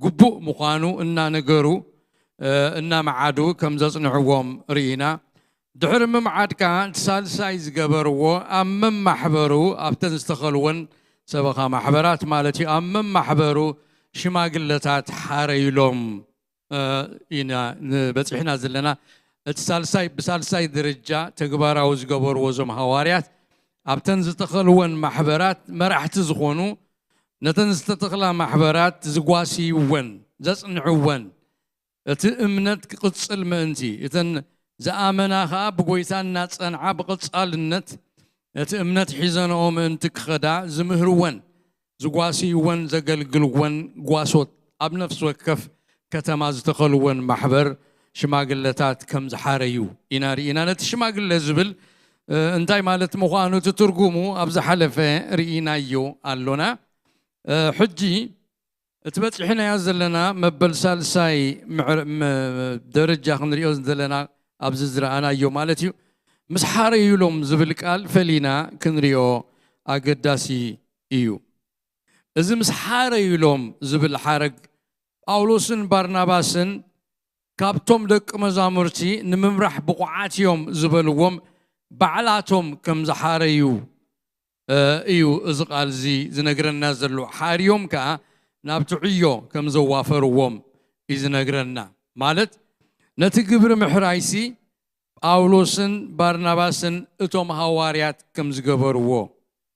ግቡእ ምዃኑ እናነገሩ እናመዓዱ ከም ዘጽንዕዎም ርኢና። ድሕሪ ምምዓድ ከኣ እቲ ሳልሳይ ዝገበርዎ ኣብ መማሕበሩ ኣብተን ዝተኸልወን ሰበኻ ማሕበራት ማለት እዩ ኣብ መማሕበሩ ሽማግለታት ሓረዩሎም ኢና በፂሕና ዘለና። እቲ ሳልሳይ ብሳልሳይ ደረጃ ተግባራዊ ዝገበርዎ እዞም ሃዋርያት ኣብተን ዝተኸልወን ማሕበራት መራሕቲ ዝኾኑ ነተን ዝተተኽላ ማሕበራት ዝጓስይወን ዘፅንዕወን እቲ እምነት ክቕጽል ምእንቲ እተን ዝኣመና ኸኣ ብጎይታ እናጸንዓ ብቐጻልነት ነቲ እምነት ሒዘንኦ ምእንቲ ክኸዳ ዝምህርወን ዝጓስይወን ዘገልግልወን ጓሶት ኣብ ነፍሲ ወከፍ ከተማ ዝተኸልወን ማሕበር ሽማግለታት ከም ዝሓረዩ ኢና ርኢና። ነቲ ሽማግለ ዝብል እንታይ ማለት ምዃኑ እቲ ትርጉሙ ኣብ ዝሓለፈ ርኢናዮ ኣሎና። ሕጂ እቲ በፂሕናዮ ዘለና መበል ሳልሳይ ደረጃ ክንሪኦ ዘለና ኣብዚ ዝረኣናዮ ማለት እዩ። ምስ ሓረዩሎም ዝብል ቃል ፈሊና ክንሪኦ ኣገዳሲ እዩ። እዚ ምስ ሓረዩሎም ዝብል ሓረግ ጳውሎስን ባርናባስን ካብቶም ደቂ መዛሙርቲ ንምምራሕ ብቑዓት እዮም ዝበልዎም ባዕላቶም ከም ዝሓረዩ እዩ እዚ ቃል እዚ ዝነግረና ዘሎ። ሓርዮም ከኣ ናብቲ ዕዮ ከም ዘዋፈርዎም እዩ ዝነግረና። ማለት ነቲ ግብሪ ምሕራይሲ ጳውሎስን ባርናባስን እቶም ሃዋርያት ከም ዝገበርዎ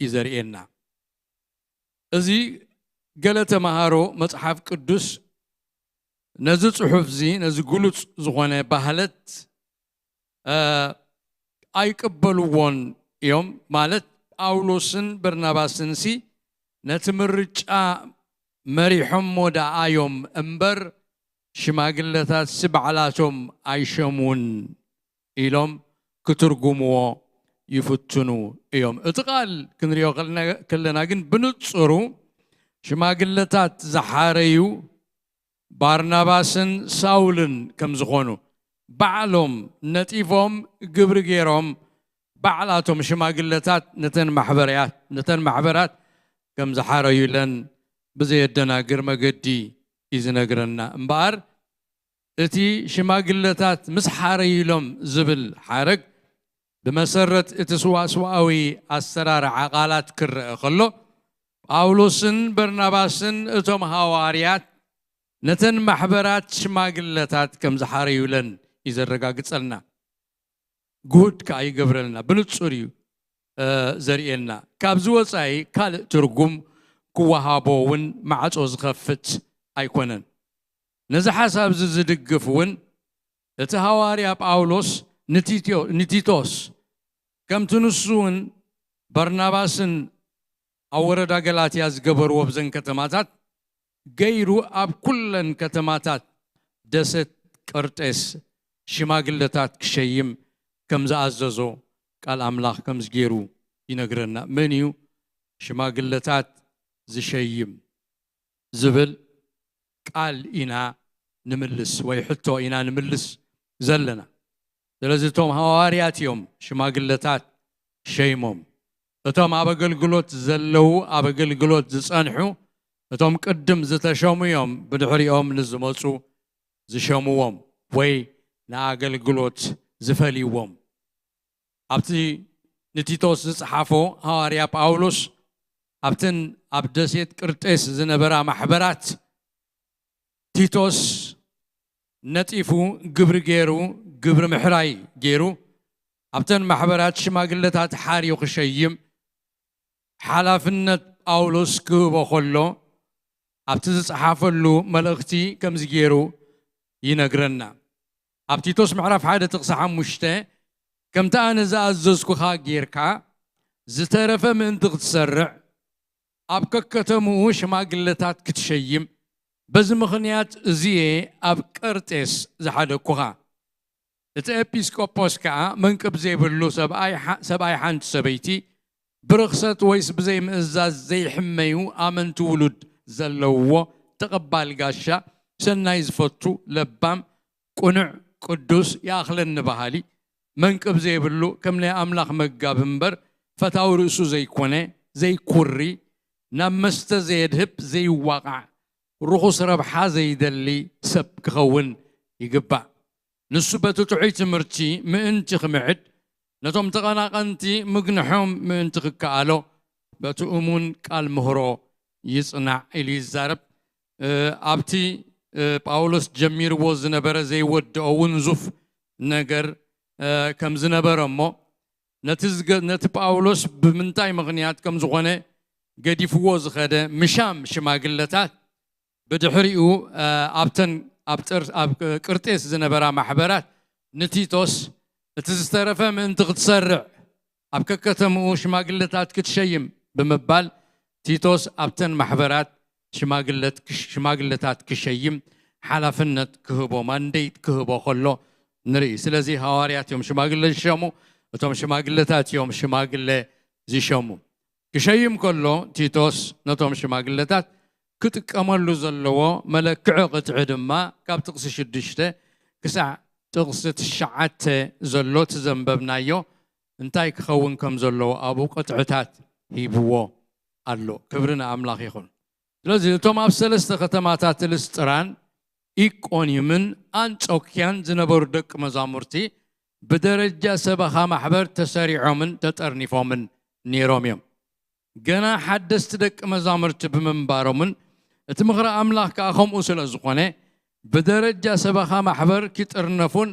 እዩ ዘርእየና። እዚ ገለ ተምሃሮ መጽሓፍ ቅዱስ ነዚ ጽሑፍ እዚ ነዚ ግሉጽ ዝኾነ ባህለት ኣይቅበልዎን እዮም። ማለት ጳውሎስን በርናባስንሲ ነቲ ምርጫ መሪሖሞ ደኣ እዮም እምበር ሽማግለታትሲ ባዕላቶም ኣይሸሙን ኢሎም ክትርጉምዎ ይፍትኑ እዮም። እቲ ቃል ክንሪኦ ከለና ግን ብንጹሩ ሽማግለታት ዝሓረዩ ባርናባስን ሳውልን ከም ዝኾኑ ባዕሎም ነጢፎም ግብሪ ገይሮም ባዕላቶም ሽማግለታት ነተን ማሕበርያት ነተን ማሕበራት ከም ዝሓረዩለን ብዘየደናግር መገዲ እዩ ዝነግረና እምበኣር እቲ ሽማግለታት ምስ ሓረዩሎም ዝብል ሓረግ ብመሰረት እቲ ስዋስዋኣዊ ኣሰራርዓ ቃላት ክረአ ከሎ ጳውሎስን በርናባስን እቶም ሃዋርያት ነተን ማሕበራት ሽማግለታት ከም ዝሓረዩለን እዩ ዘረጋግጸልና። ጉድ ከኣ ይገብረልና ብንጹር እዩ ዘርእየና። ካብዚ ወጻኢ ካልእ ትርጉም ክወሃቦ እውን ማዕጾ ዝኸፍት ኣይኮነን። ነዚ ሓሳብ እዚ ዝድግፍ እውን እቲ ሃዋርያ ጳውሎስ ንቲቶስ ከምቲ ንሱ እውን በርናባስን ኣብ ወረዳ ገላትያ ዝገበርዎ ብዘን ከተማታት ገይሩ ኣብ ኩለን ከተማታት ደሴት ቀርጤስ ሽማግለታት ክሸይም ከም ዝኣዘዞ ቃል ኣምላኽ ከምዚ ገይሩ ይነግረና። መን እዩ ሽማግለታት ዝሸይም ዝብል ቃል ኢና ንምልስ ወይ ሕቶ ኢና ንምልስ ዘለና። ስለዚ እቶም ሃዋርያት እዮም ሽማግለታት ሸይሞም። እቶም ኣብ ኣገልግሎት ዘለዉ ኣብ ኣገልግሎት ዝጸንሑ እቶም ቅድም ዝተሸሙ እዮም ብድሕሪኦም ንዝመጹ ዝሸምዎም ወይ ንኣገልግሎት ዝፈልይዎም። ኣብቲ ንቲቶስ ዝጸሓፎ ሃዋርያ ጳውሎስ ኣብተን ኣብ ደሴት ቅርጤስ ዝነበራ ማሕበራት ቲቶስ ነጢፉ ግብሪ ገይሩ ግብሪ ምሕራይ ገይሩ ኣብተን ማሕበራት ሽማግለታት ሓርዩ ክሸይም ሓላፍነት ጳውሎስ ክህቦ ከሎ ኣብቲ ዝጸሓፈሉ መልእኽቲ ከምዚ ገይሩ ይነግረና። ኣብ ቲቶስ ምዕራፍ ሓደ ጥቕሲ ሓሙሽተ ከምቲ ኣነ ዝኣዘዝኩኻ ጌርካ ዝተረፈ ምእንቲ ክትሰርዕ ኣብ ከከተምኡ ሽማግለታት ክትሸይም በዚ ምኽንያት እዚየ ኣብ ቀርጤስ ዝሓደግኩኻ። እቲ ኤጲስቆጶስ ከኣ መንቅብ ዘይብሉ ሰብኣይ ሓንቲ ሰበይቲ ብርኽሰት ወይስ ብዘይምእዛዝ ዘይሕመዩ ኣመንቲ ውሉድ ዘለውዎ ተቐባል ጋሻ ሰናይ ዝፈቱ ለባም ቅኑዕ ቅዱስ ይኣኽለኒ በሃሊ መንቅብ ዘይብሉ ከም ናይ ኣምላኽ መጋቢ እምበር ፈታዊ ርእሱ ዘይኮነ ዘይኩሪ ናብ መስተ ዘየድህብ ዘይዋቓዕ ርኹስ ረብሓ ዘይደሊ ሰብ ክኸውን ይግባእ። ንሱ በቲ ጥዑይ ትምህርቲ ምእንቲ ክምዕድ፣ ነቶም ተቐናቐንቲ ምግንሖም ምእንቲ ክከኣሎ፣ በቲ እሙን ቃል ምህሮ ይጽናዕ ኢሉ ይዛረብ። እ፣ ኣብቲ፣ እ፣ ጳውሎስ ጀሚርዎ ዝነበረ ዘይወድኦ ውንዙፍ ነገር፣ እ፣ ከም ዝነበረ እሞ፣ ነቲ ዝገ-፣ ነቲ ጳውሎስ ብምንታይ ምኽንያት ከም ዝኾነ ገዲፍዎ ዝኸደ ምሻም ሽማግለታት፣ ብድሕሪኡ፣ እ፣ ኣብተን ኣብ ጥር-፣ ኣብ ቅርጤስ ዝነበራ ማሕበራት ንቲቶስ፣ "እቲ ዝተረፈ ምእንቲ ክትሰርዕ፣ ኣብ ከከተምኡ ሽማግለታት ክትሸይም" ብምባል፣ ቲቶስ ኣብተን ማሕበራት ሽማግለት-፣ ሽማግለታት ክሸይም ሓላፍነት ክህቦ፣ ማንዴት ክህቦ ከሎ ንርኢ። ስለዚ ሃዋርያት እዮም ሽማግለ ዝሸሙ፣ እቶም ሽማግለታት እዮም ሽማግለ ዝሸሙ። ክሸይም ከሎ ቲቶስ ነቶም ሽማግለታት ክጥቀመሉ ዘለዎ መለክዒ ቅጥዒ ድማ ካብ ጥቕሲ ሽዱሽተ ክሳዕ ጥቕሲ ትሽዓተ ዘሎ እቲ ዘንበብናዮ እንታይ ክኸውን ከም ዘለዎ ኣብኡ ቅጥዕታት ሂብዎ ኣሎ። ክብሪ ንኣምላኽ ይኹን። ስለዚ እቶም ኣብ ሰለስተ ከተማታት ልስጥራን ኢቆንዩምን ኣንጾክያን ዝነበሩ ደቂ መዛሙርቲ ብደረጃ ሰበኻ ማሕበር ተሰሪዖምን ተጠርኒፎምን ነይሮም እዮም። ገና ሓደስቲ ደቂ መዛሙርቲ ብምንባሮምን እቲ ምኽሪ ኣምላኽ ከኣ ከምኡ ስለ ዝኾነ፣ ብደረጃ ሰበኻ ማሕበር ክጥርነፉን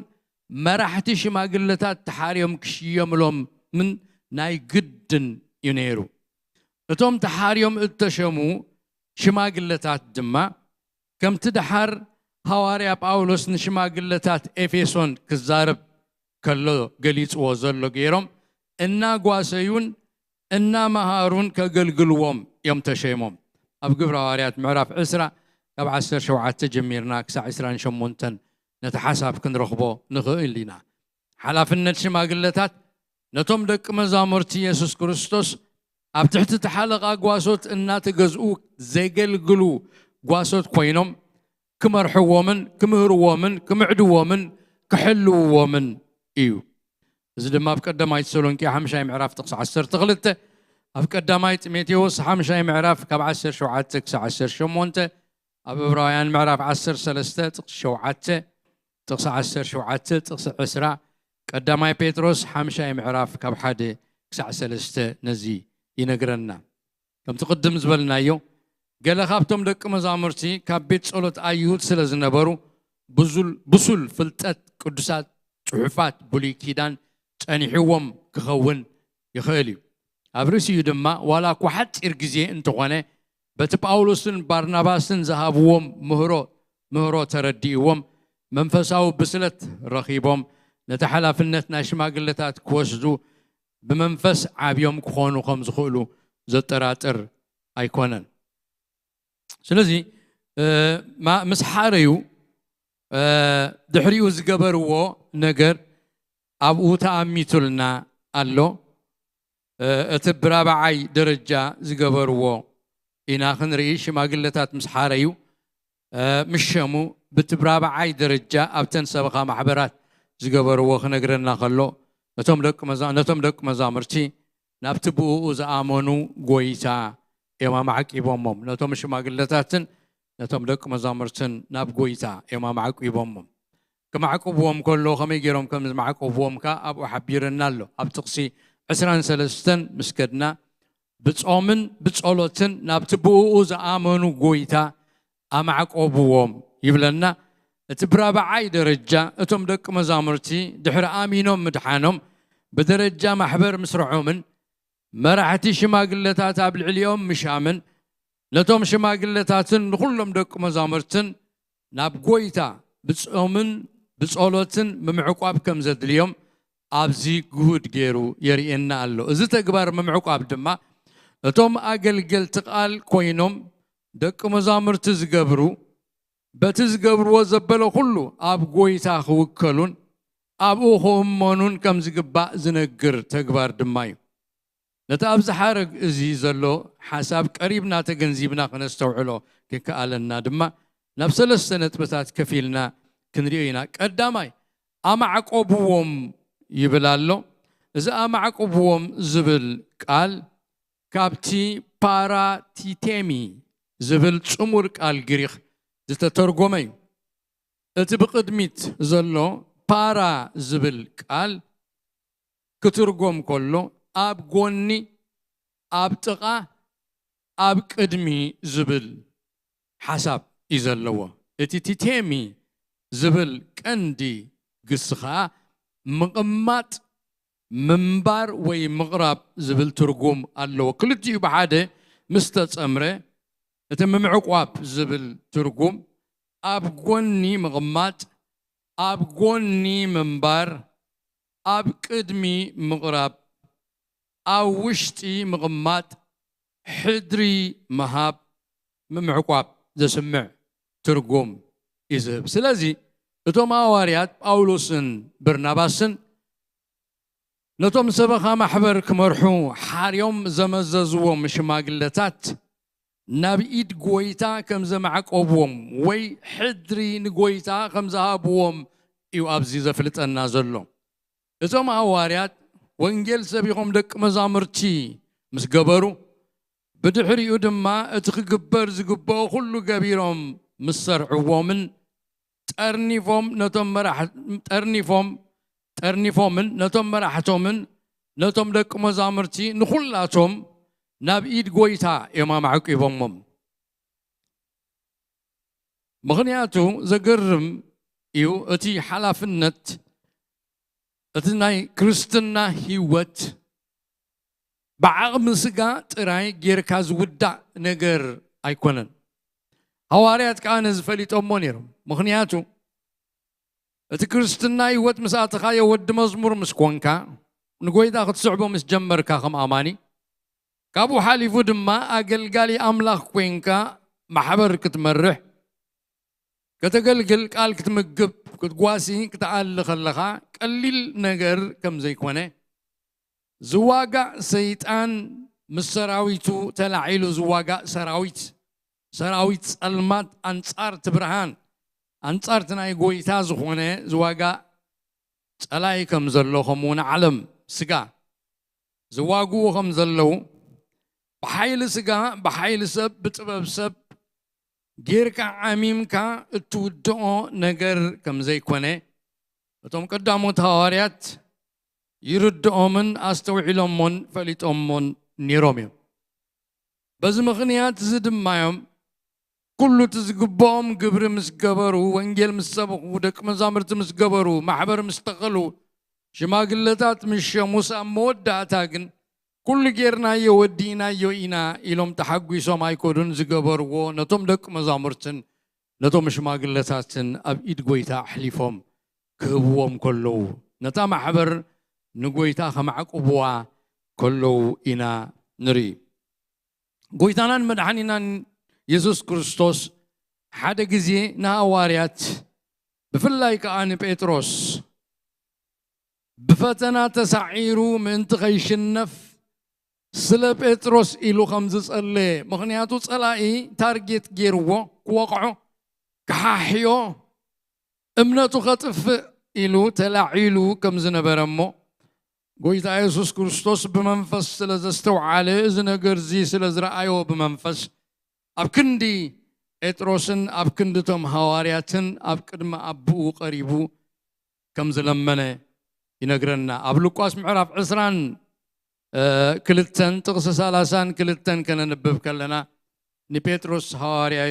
መራሕቲ ሽማግለታት ተሓርዮም ክሽየምሎምን ናይ ግድን እዩ ነይሩ። እቶም ተሓርዮም እተሸሙ ሽማግለታት ድማ፣ ከምቲ ደሓር ሃዋርያ ጳውሎስ ንሽማግለታት ኤፌሶን ክዛረብ ከሎ ገሊጽዎ ዘሎ ገይሮም፣ እናጓሰዩን እናመሃሩን ከገልግልዎም እዮም ተሸይሞም። ኣብ ግብረ ሃዋርያት ምዕራፍ ዕስራ ካብ ዓሰርተ ሸውዓተ ጀሚርና ክሳዕ ዕስራን ሸሞንተን ነቲ ሓሳብ ክንረኽቦ ንኽእል ኢና። ሓላፍነት ሽማግለታት ነቶም ደቂ መዛሙርቲ የሱስ ክርስቶስ ኣብ ትሕቲ እቲ ሓለቓ ጓሶት እናተገዝኡ ዘገልግሉ ጓሶት ኮይኖም ክመርሕዎምን ክምህርዎምን ክምዕድዎምን ክሕልውዎምን እዩ። እዚ ድማ ኣብ ቀዳማይ ተሰሎንቄ ሓምሻይ ምዕራፍ ጥቕሲ ዓሰርተ ክልተ፣ ኣብ ቀዳማይ ጢሞቴዎስ ሓምሻይ ምዕራፍ ካብ ዓሰርተ ሸውዓተ ክሳዕ ዓሰርተ ሸሞንተ፣ ኣብ ዕብራውያን ምዕራፍ ዓሰርተ ሰለስተ ጥቕሲ ሸውዓተ፣ ጥቕሲ ዓሰርተ ሸውዓተ፣ ጥቕሲ ዕስራ፣ ቀዳማይ ጴጥሮስ ሓምሻይ ምዕራፍ ካብ ሓደ ክሳዕ ሰለስተ ነዚ ይነግረና። ከምቲ ቅድም ዝበልናዮ፣ ገለ ካብቶም ደቂ መዛሙርቲ ካብ ቤት ጸሎት ኣይሁድ ስለ ዝነበሩ፣ ብዙል-፣ ብሱል ፍልጠት ቅዱሳት ጽሑፋት ብሉይ ኪዳን ጸኒሕዎም ክኸውን ይኽእል እዩ። ኣብ ርእሲኡ ድማ፣ ዋላ እኳ ሓጺር ግዜ እንተኾነ፣ በቲ ጳውሎስን ባርናባስን ዝሃብዎም ምህሮ፣ ምህሮ ተረዲእዎም፣ መንፈሳዊ ብስለት ረኺቦም፣ ነቲ ሓላፍነት ናይ ሽማግለታት ክወስዱ ብመንፈስ ዓብዮም ክኾኑ ከም ዝኽእሉ ዘጠራጥር ኣይኮነን። ስለዚ፣ እ፣ ማ-፣ ምስ ሓረዩ፣ እ፣ ድሕሪኡ ዝገበርዎ ነገር ኣብኡ ተኣሚቱልና ኣሎ። እ፣ እቲ ብራብዓይ ደረጃ ዝገበርዎ ኢና ክንርኢ። ሽማግለታት ምስ ሓረዩ፣ እ፣ ምስ ሸሙ፣ ብቲ ብራብዓይ ደረጃ ኣብተን ሰበኻ ማሕበራት ዝገበርዎ ክነግረና ከሎ፣ እቶም ደቂ መዛ-፣ ነቶም ደቂ መዛሙርቲ ናብቲ ብእኡ ዝኣመኑ ጎይታ እዮም ኣማዕቂቦሞም። ነቶም ሽማግለታትን ነቶም ደቂ መዛሙርትን ናብ ጎይታ እዮም ኣማዕቂቦሞም። ክማዕቅብዎም ከሎ ከመይ ገይሮም ከም ዝማዕቅብዎም ከኣ ኣብኡ ሓቢርና ኣሎ። ኣብ ጥቕሲ ዕስራን ሰለስተን ምስ ከድና፣ ብጾምን ብጸሎትን ናብቲ ብእኡ ዝኣመኑ ጎይታ ኣማዕቆብዎም ይብለና። እቲ ብራብዓይ ደረጃ፣ እቶም ደቂ መዛሙርቲ ድሕሪ ኣሚኖም ምድሓኖም፣ ብደረጃ ማሕበር ምስርዖምን መራሕቲ ሽማግለታት ኣብ ልዕሊኦም ምሻምን፣ ነቶም ሽማግለታትን ንኹሎም ደቂ መዛሙርትን ናብ ጎይታ ብጾምን ብጸሎትን ምምዕቋብ ከም ዘድልዮም ኣብዚ ግሁድ ገይሩ የርእየና ኣሎ። እዚ ተግባር ምምዕቋብ ድማ እቶም ኣገልገልቲ ቃል ኮይኖም ደቂ መዛሙርቲ ዝገብሩ፣ በቲ ዝገብርዎ ዘበለ ኩሉ ኣብ ጎይታ ክውከሉን ኣብኡ ክእመኑን ከም ዝግባእ ዝነግር ተግባር ድማ እዩ። ነቲ ኣብዚ ሓረግ እዚ ዘሎ ሓሳብ ቀሪብና ተገንዚብና ከነስተውዕሎ ክከኣለና ድማ ናብ ሰለስተ ነጥብታት ከፊልና ክንሪኦ ኢና። ቀዳማይ፣ ኣማዕቆብዎም ይብል ኣሎ። እዚ ኣማዕቆብዎም ዝብል ቃል ካብቲ ፓራቲቴሚ ዝብል ጽሙር ቃል ግሪኽ ዝተተርጎመ እዩ። እቲ ብቕድሚት ዘሎ ፓራ ዝብል ቃል ክትርጎም ከሎ ኣብ ጎኒ፣ ኣብ ጥቓ፣ ኣብ ቅድሚ ዝብል ሓሳብ እዩ ዘለዎ። እቲ ቲቴሚ ዝብል ቀንዲ ግሲ ኸኣ ምቕማጥ፣ ምንባር ወይ ምቕራብ ዝብል ትርጉም ኣለዎ። ክልቲኡ ብሓደ ምስ ተጸምረ እቲ ምምዕቋብ ዝብል ትርጉም ኣብ ጎኒ ምቕማጥ፣ ኣብ ጎኒ ምንባር፣ ኣብ ቅድሚ ምቕራብ፣ ኣብ ውሽጢ ምቕማጥ፣ ሕድሪ ምሃብ፣ ምምዕቋብ ዘስምዕ ትርጉም እዩ ዝህብ። ስለዚ እቶም ሃዋርያት ጳውሎስን በርናባስን ነቶም ሰበኻ ማሕበር ክመርሑ ሓርዮም ዘመዘዝዎም ሽማግለታት ናብ ኢድ ጎይታ ከም ዘማዕቆብዎም ወይ ሕድሪ ንጎይታ ከም ዝሃብዎም እዩ ኣብዚ ዘፍልጠና ዘሎ። እዞም ሃዋርያት ወንጌል ሰቢኾም ደቂ መዛሙርቲ ምስ ገበሩ፣ ብድሕሪኡ ድማ እቲ ክግበር ዝግብኦ ኩሉ ገቢሮም ምስ ሰርዕዎምን ጠርኒፎም ነቶም መራሕ-፣ ጠርኒፎም፣ ጠርኒፎምን ነቶም መራሕቶምን ነቶም ደቂ መዛሙርቲ ንኹላቶም ናብ ኢድ ጎይታ እዮም ኣማዕቂቦሞም። ምኽንያቱ ዘገርም እዩ፣ እቲ ሓላፍነት፣ እቲ ናይ ክርስትና ህይወት ብዓቕሚ ስጋ ጥራይ ጌርካ ዝውዳእ ነገር ኣይኮነን። ሃዋርያት ከኣ ነዚ ፈሊጦሞ ነይሮም። ምኽንያቱ እቲ ክርስትና ህይወት ምስ ኣተኻዮ፣ ወዲ መዝሙር ምስ ኮንካ፣ ንጎይታ ክትስዕቦ ምስ ጀመርካ ከም ኣማኒ፣ ካብኡ ሓሊፉ ድማ ኣገልጋሊ ኣምላኽ ኮንካ ማሕበር ክትመርሕ፣ ከተገልግል፣ ቃል ክትምግብ፣ ክትጓሲ፣ ክትኣሊ ከለኻ ቀሊል ነገር ከም ዘይኮነ፣ ዝዋጋእ ሰይጣን ምስ ሰራዊቱ ተላዒሉ ዝዋጋእ ሰራዊት፣ ሰራዊት ጸልማት ኣንጻር እቲ ብርሃን፣ ኣንጻር እቲ ናይ ጎይታ ዝኾነ ዝዋጋእ ጸላኢ ከም ዘሎ፣ ከምኡ እውን ዓለም ስጋ ዝዋግኡ ከም ዘለዉ፣ ብሓይሊ ስጋ፣ ብሓይሊ ሰብ፣ ብጥበብ ሰብ ጌርካ ዓሚምካ እትውድኦ ነገር ከም ዘይኮነ እቶም ቀዳሞት ሃዋርያት ይርድኦምን ኣስተውዒሎሞን ፈሊጦሞን ነይሮም እዮም። በዚ ምኽንያት እዚ ድማ እዮም ኩሉ እቲ ዝግብኦም ግብሪ ምስ ገበሩ፣ ወንጌል ምስ ሰበኹ፣ ደቂ መዛሙርቲ ምስ ገበሩ፣ ማሕበር ምስ ተኸሉ፣ ሽማግለታት ምስ ሸሙስ፣ ኣብ መወዳእታ ግን ኩሉ ጌርናዮ፣ ወዲእናዮ ኢና ኢሎም ተሓጒሶም ኣይከዱን። ዝገበርዎ ነቶም ደቂ መዛሙርትን ነቶም ሽማግለታትን ኣብ ኢድ ጎይታ ኣሕሊፎም ክህብዎም ከለዉ፣ ነታ ማሕበር ንጎይታ ከማዕቁብዋ ከለዉ ኢና ንርኢ። ጎይታናን መድሓኒናን የሱስ ክርስቶስ ሓደ ግዜ ንሃዋርያት፣ ብፍላይ ከኣ ንጴጥሮስ፣ ብፈተና ተሳዒሩ ምእንቲ ከይሽነፍ፣ ስለ ጴጥሮስ ኢሉ ከም ዝጸለየ፣ ምኽንያቱ ጸላኢ ታርጌት ገይርዎ ክወቕዖ፣ ክሓሕዮ፣ እምነቱ ከጥፍእ ኢሉ ተላዒሉ ከም ዝነበረ እሞ፣ ጎይታ የሱስ ክርስቶስ ብመንፈስ ስለ ዘስተውዓለ፣ እዚ ነገር እዚ ስለ ዝረኣዮ ብመንፈስ፣ ኣብ ክንዲ ጴጥሮስን ኣብ ክንዲ እቶም ሃዋርያትን ኣብ ቅድሚ ኣቦኡ ቀሪቡ ከም ዝለመነ ይነግረና። ኣብ ሉቃስ ምዕራፍ ዕስራን፣ እ፣ ክልተን ጥቕሲ ሰላሳን ክልተን ከነንብብ ከለና፣ ንጴጥሮስ ሃዋርያ፣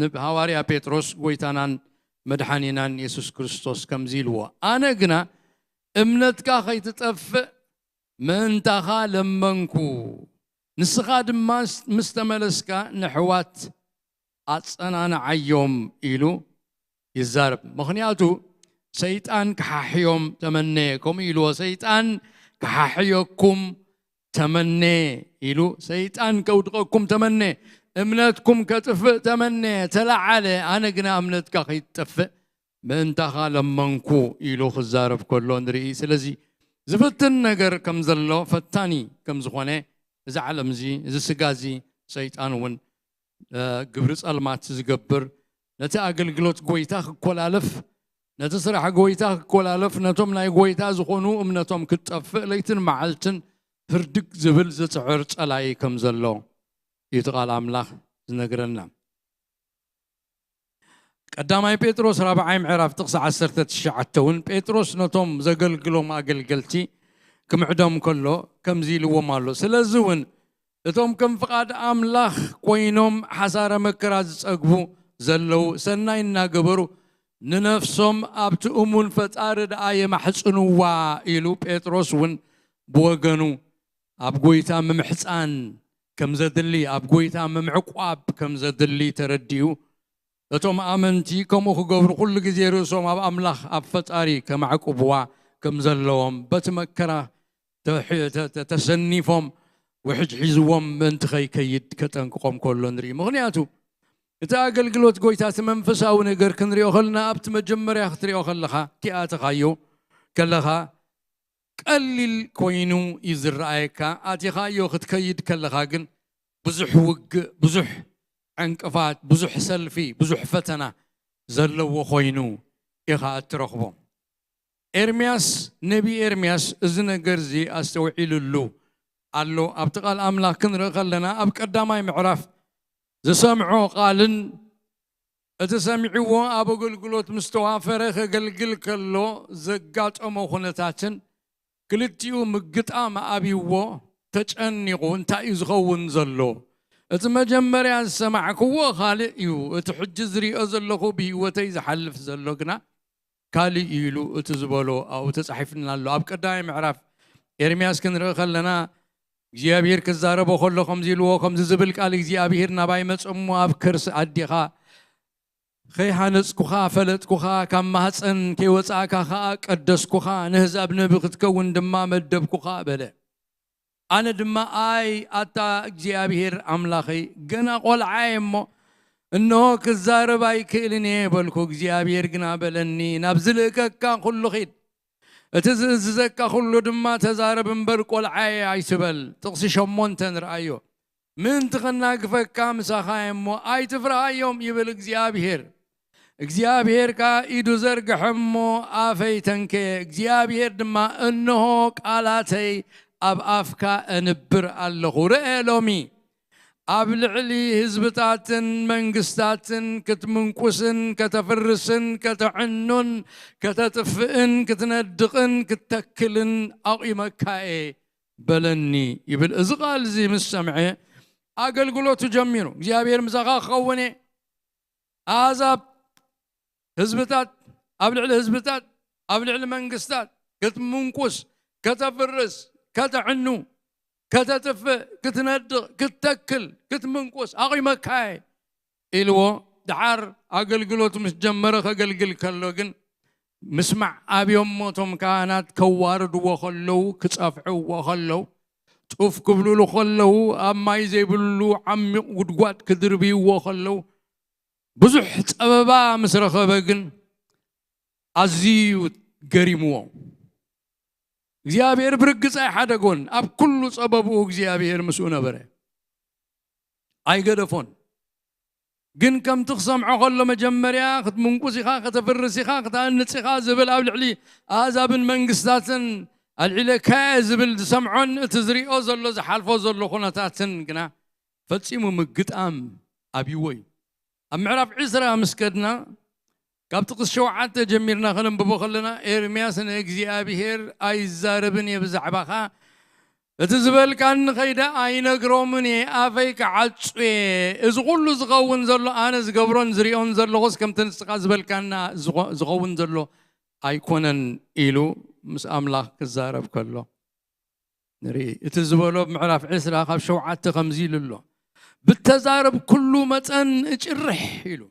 ንሃዋርያ ጴጥሮስ ጎይታናን መድሓኒናን የሱስ ክርስቶስ ከምዚ ኢልዎ፣ "ኣነ ግና እምነትካ ከይትጠፍእ ምእንታኻ ለመንኩ፣ ንስኻ ድማ ምስ ተመለስካ ንኣሕዋት ኣጸናንዓዮም" ኢሉ ይዛረብ። ምኽንያቱ ሰይጣን ክሓሕዮም ተመነየ፣ ከምኡ ኢልዎ፣ "ሰይጣን ክሓሕየኩም ተመነየ" ኢሉ፣ ሰይጣን ከውድቐኩም ተመነየ፣ እምነትኩም ከጥፍእ ተመነየ፣ ተለዓለ፣ ኣነ ግና እምነትካ ከይትጠፍእ ምእንታኻ ለመንኩ ኢሉ ክዛረብ ከሎ ንርኢ። ስለዚ ዝፍትን ነገር ከም ዘሎ፣ ፈታኒ ከም ዝኾነ፣ እዚ ዓለም እዚ፣ እዚ ስጋ እዚ፣ ሰይጣን እውን፣ እ፣ ግብሪ ጸልማት ዝገብር፣ ነቲ ኣገልግሎት ጎይታ ክኮላለፍ፣ ነቲ ስራሕ ጎይታ ክኮላለፍ፣ ነቶም ናይ ጎይታ ዝኾኑ እምነቶም ክትጠፍእ፣ ለይትን መዓልትን ህርድግ ዝብል ዝጽዕር ጸላኢ ከም ዘሎ እዩ እቲ ቃል ኣምላኽ ዝነግረና። ቀዳማይ ጴጥሮስ ራብዓይ ምዕራፍ ጥቕሲ ዓሰርተ ትሽዓተ እውን ጴጥሮስ ነቶም ዘገልግሎም ኣገልገልቲ ክምዕዶም ከሎ ከምዚ ኢልዎም ኣሎ። ስለዚ እውን እቶም ከም ፍቓድ ኣምላኽ ኮይኖም ሓሳረ መከራ ዝጸግቡ ዘለዉ ሰናይ እናገበሩ ንነፍሶም ኣብቲ እሙን ፈጣሪ ደኣ የማሕጽንዋ ኢሉ ጴጥሮስ እውን ብወገኑ ኣብ ጎይታ ምምሕጻን ከም ዘድሊ ኣብ ጎይታ ምምዕቋብ ከም ዘድሊ ተረዲኡ እቶም ኣመንቲ ከምኡ ክገብሩ ኩሉ ግዜ ርእሶም ኣብ ኣምላኽ ኣብ ፈጣሪ ከማዕቁብዋ ከም ዘለዎም በቲ መከራ ተሰኒፎም ውሕጅ ሒዝዎም ምእንቲ ከይከይድ ከጠንቅቖም ከሎ ንርኢ። ምኽንያቱ እቲ ኣገልግሎት ጎይታ እቲ መንፈሳዊ ነገር ክንሪኦ ከለና ኣብቲ መጀመርያ ክትሪኦ ከለኻ ኪኣተኻዮ ከለኻ ቀሊል ኮይኑ እዩ ዝረኣየካ። ኣቲኻዮ ክትከይድ ከለኻ ግን ብዙሕ ውግእ፣ ብዙሕ ዕንቅፋት፣ ብዙሕ ሰልፊ፣ ብዙሕ ፈተና ዘለዎ ኮይኑ ኢኻ እትረኽቦ። ኤርምያስ፣ ነቢ ኤርምያስ እዚ ነገር እዚ ኣስተውዒሉሉ ኣሎ። ኣብቲ ቃል ኣምላኽ ክንርኢ ከለና ኣብ ቀዳማይ ምዕራፍ ዝሰምዖ ቃልን እቲ ሰሚዕዎ ኣብ ኣገልግሎት ምስ ተዋፈረ ከገልግል ከሎ ዘጋጠሞ ኩነታትን ክልቲኡ ምግጣም ኣብይዎ ተጨኒቑ እንታይ እዩ ዝኸውን ዘሎ? እቲ መጀመርያ ዝሰማዕክዎ ካልእ እዩ፣ እቲ ሕጂ ዝሪኦ ዘለኹ ብህይወተይ ዝሓልፍ ዘሎ ግና ካልእ እዩ ኢሉ እቲ ዝበሎ ኣብኡ ተጻሒፍልና ኣሎ። ኣብ ቀዳማይ ምዕራፍ ኤርምያስ ክንርኢ ከለና እግዚኣብሔር ክዛረቦ ከሎ ከምዚ ኢልዎ ከምዚ ዝብል ቃል እግዚኣብሔር ናባይ መጸ እሞ ኣብ ከርሲ ኣዴኻ ከይሃነጽኩኻ ፈለጥኩኻ፣ ካብ ማህፀን ከይወጻእካ ኸኣ ቀደስኩኻ፣ ንህዛብ ነቢ ክትከውን ድማ መደብኩኻ በለ። ኣነ ድማ ኣይ ኣታ እግዚኣብሔር ኣምላኸይ ገና ቆልዓ እየ እሞ እንሆ ክዛረብ ኣይክእልን እየ በልኩ። እግዚኣብሔር ግና በለኒ ናብ ዝልእከካ ኩሉ ኺድ እቲ ዝእዝዘካ ኩሉ ድማ ተዛረብ እምበር ቆልዓየ ኣይትበል። ጥቕሲ ሸሞንተ ንርኣዮ። ምእንቲ ኸናግፈካ ምሳኻ እየ እሞ ኣይትፍርሃዮም ይብል እግዚኣብሄር። እግዚኣብሄር ከኣ ኢዱ ዘርግሐ እሞ ኣፈይ ተንከየ። እግዚኣብሄር ድማ እንሆ ቃላተይ ኣብ ኣፍካ እንብር ኣለኹ። ርአ ሎሚ ኣብ ልዕሊ ህዝብታትን መንግስታትን ክትምንቁስን ከተፍርስን ከተዕኑን ከተጥፍእን ክትነድቕን ክትተክልን ኣቑመካ እየ በለኒ ይብል። እዚ ቃል እዚ ምስ ሰምዐ ኣገልግሎቱ ጀሚሩ። እግዚኣብሔር ምሳኻ ክኸውን እየ። ኣሕዛብ ህዝብታት ኣብ ልዕሊ ህዝብታት ኣብ ልዕሊ መንግስታት ክትምንቁስ ከተፍርስ ከተዕኑ ከተጥፍእ ክትነድቕ ክትተክል ክትምንቁስ ኣቑመካ እየ ኢልዎ። ደሓር ኣገልግሎት ምስ ጀመረ ከገልግል ከሎ ግን ምስማዕ ኣብዮሞ እቶም ካህናት ከዋርድዎ ከለዉ ክጸፍዕዎ ከለዉ ጡፍ ክብልሉ ከለዉ ኣብ ማይ ዘይብሉ ዓሚቕ ጉድጓድ ክድርብይዎ ከለዉ ብዙሕ ጸበባ ምስ ረኸበ ግን ኣዝዩ ገሪምዎ። እግዚኣብሔር ብርግጽ ኣይሓደጎን። ኣብ ኩሉ ጸበብኡ እግዚኣብሔር ምስኡ ነበረ፣ ኣይገደፎን። ግን ከምቲ ክሰምዖ ከሎ መጀመርያ ክትምንቁስ ኢኻ፣ ከተፍርስ ኢኻ፣ ክትሃንጽ ኢኻ ዝብል ኣብ ልዕሊ ኣህዛብን መንግስታትን ኣልዒለካየ ዝብል ዝሰምዖን እቲ ዝሪኦ ዘሎ ዝሓልፎ ዘሎ ኩነታትን ግና ፈጺሙ ምግጣም ኣብይዎ እዩ። ኣብ ምዕራፍ ዕስራ ምስ ከድና ካብ ጥቕስ ሸውዓተ ጀሚርና ከነንብቦ ከለና ኤርምያስ ንእግዚኣብሔር ኣይዛረብን እየ ብዛዕባኻ እቲ ዝበልካኒ ኸይደ ኣይነግሮምን እየ ኣፈይ ክዓጹ እየ። እዚ ኩሉ ዝኸውን ዘሎ ኣነ ዝገብሮን ዝሪኦን ዘለኹስ ከምቲ ንስኻ ዝበልካና ዝኸውን ዘሎ ኣይኮነን ኢሉ ምስ ኣምላኽ ክዛረብ ከሎ ንርኢ። እቲ ዝበሎ ምዕራፍ ዕስራ ካብ ሸውዓተ ከምዚ ኢሉ ኣሎ። ብተዛረብ ኩሉ መጠን እጭርሕ ኢሉ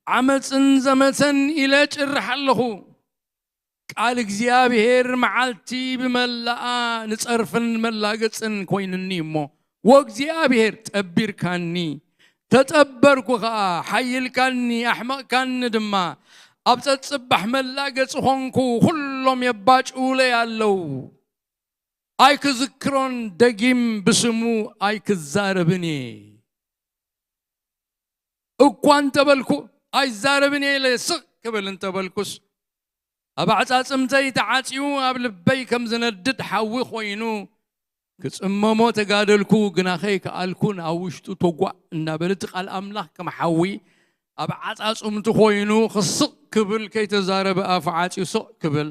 ዓመፅን ዘመተን ኢለ ጭርሕ ኣለኹ። ቃል እግዚኣብሔር መዓልቲ ብመላኣ ንጸርፍን መላገጽን ኮይኑኒ እሞ፣ ወእግዚኣብሔር ጠቢርካኒ፣ ተጠበርኩ ኸኣ፣ ሓይልካኒ፣ ኣሕመቕካኒ ድማ። ኣብ ጸጽባሕ መላገጺ ኾንኩ፣ ኹሎም የባጭውለይ ኣለዉ። ኣይክዝክሮን ደጊም ብስሙ ኣይክዛረብን እየ። እኳ እንተበልኩ ኣይዛረብን እየ ኢለ ስቕ ክብል እንተበልኩስ ኣብ ኣዕጻጽምተይ ተዓጽዩ ኣብ ልበይ ከም ዝነድድ ሓዊ ኮይኑ ክጽመሞ ተጋደልኩ፣ ግናኸ ኣይከኣልኩን፣ ኣብ ውሽጡ ተጓእ እናበለ እቲ ቃል ኣምላኽ ከም ሓዊ ኣብ ዓጻጽምቲ ኮይኑ ክስቕ ክብል፣ ከይተዛረበ ኣፉ ዓጽዩ ስቕ ክብል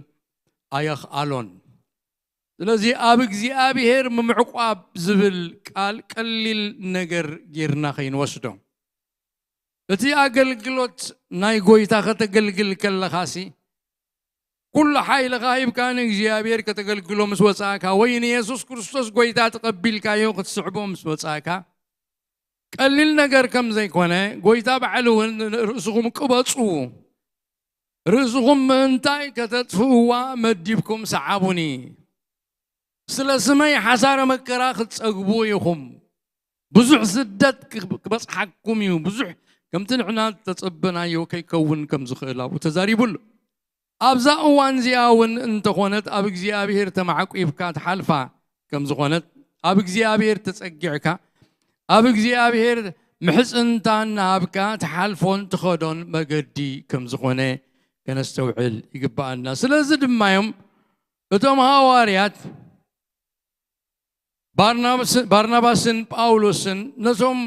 ኣየኽኣሎን። ስለዚ ኣብ እግዚኣብሔር ምምዕቋብ ዝብል ቃል ቀሊል ነገር ጌርና ከይንወስዶ። እቲ ኣገልግሎት ናይ ጎይታ ከተገልግል ከለኻሲ፣ ኩሉ ሓይልኻ ሂብካ ንእግዚኣብሔር ከተገልግሎ ምስ ወጻእካ፣ ወይ ንየሱስ ክርስቶስ ጎይታ ተቐቢልካዮ ክትስዕቦ ምስ ወጻእካ፣ ቀሊል ነገር ከም ዘይኮነ፣ ጎይታ ባዕሉ እውን "ርእስኹም ቅበጹ፣ ርእስኹም ምእንታይ ከተጥፍእዋ መዲብኩም ሰዓቡኒ፣ ስለ ስመይ ሓሳረ መከራ ክትጸግቡ ኢኹም፣ ብዙሕ ስደት ክብ-፣ ክበጽሓኩም እዩ፣ ብዙሕ ከምቲ ንሕና ዝተጸበናዮ ከይከውን ከም ዝኽእል" ኣብኡ ተዛሪቡ ኣሎ። ኣብዛ እዋን እዚኣ እውን እንተኾነት ኣብ እግዚኣብሔር ተማዕቂብካ ትሓልፋ ከም ዝኾነት፣ ኣብ እግዚኣብሔር ተጸጊዕካ፣ ኣብ እግዚኣብሔር ምሕጽንታ እናሃብካ ትሓልፎን ትኸዶን መገዲ ከም ዝኾነ ከነስተውዕል ይግብኣና። ስለዚ ድማ እዮም እቶም ሃዋርያት ባርናባስ-፣ ባርናባስን ጳውሎስን ነቶም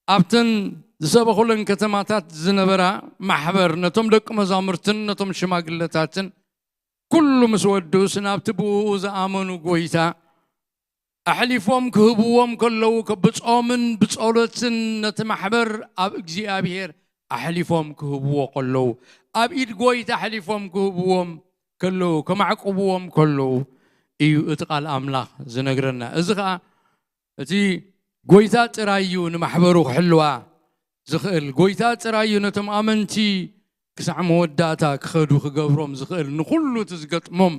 ኣብተን ዝሰበኹለን ከተማታት ዝነበራ ማሕበር፣ ነቶም ደቂ መዛሙርትን ነቶም ሽማግለታትን ኩሉ ምስ ወዱስ፣ ናብቲ ብእኡ ዝኣመኑ ጎይታ ኣሕሊፎም ክህብዎም ከለዉ፣ ከ-፣ ብጾምን ብጸሎትን ነቲ ማሕበር ኣብ እግዚኣብሔር ኣሕሊፎም ክህብዎ ከለዉ፣ ኣብ ኢድ ጎይታ ኣሕሊፎም ክህብዎም ከለዉ፣ ከማዕቁብዎም ከለዉ እዩ እቲ ቃል ኣምላኽ ዝነግረና። እዚ ኸኣ እቲ ጎይታ ጥራይ እዩ ንማሕበሩ ክሕልዋ ዝኽእል። ጎይታ ጥራይ እዩ ነቶም ኣመንቲ ክሳዕ መወዳእታ ክኸዱ ክገብሮም ዝኽእል። ንኹሉ እቲ ዝገጥሞም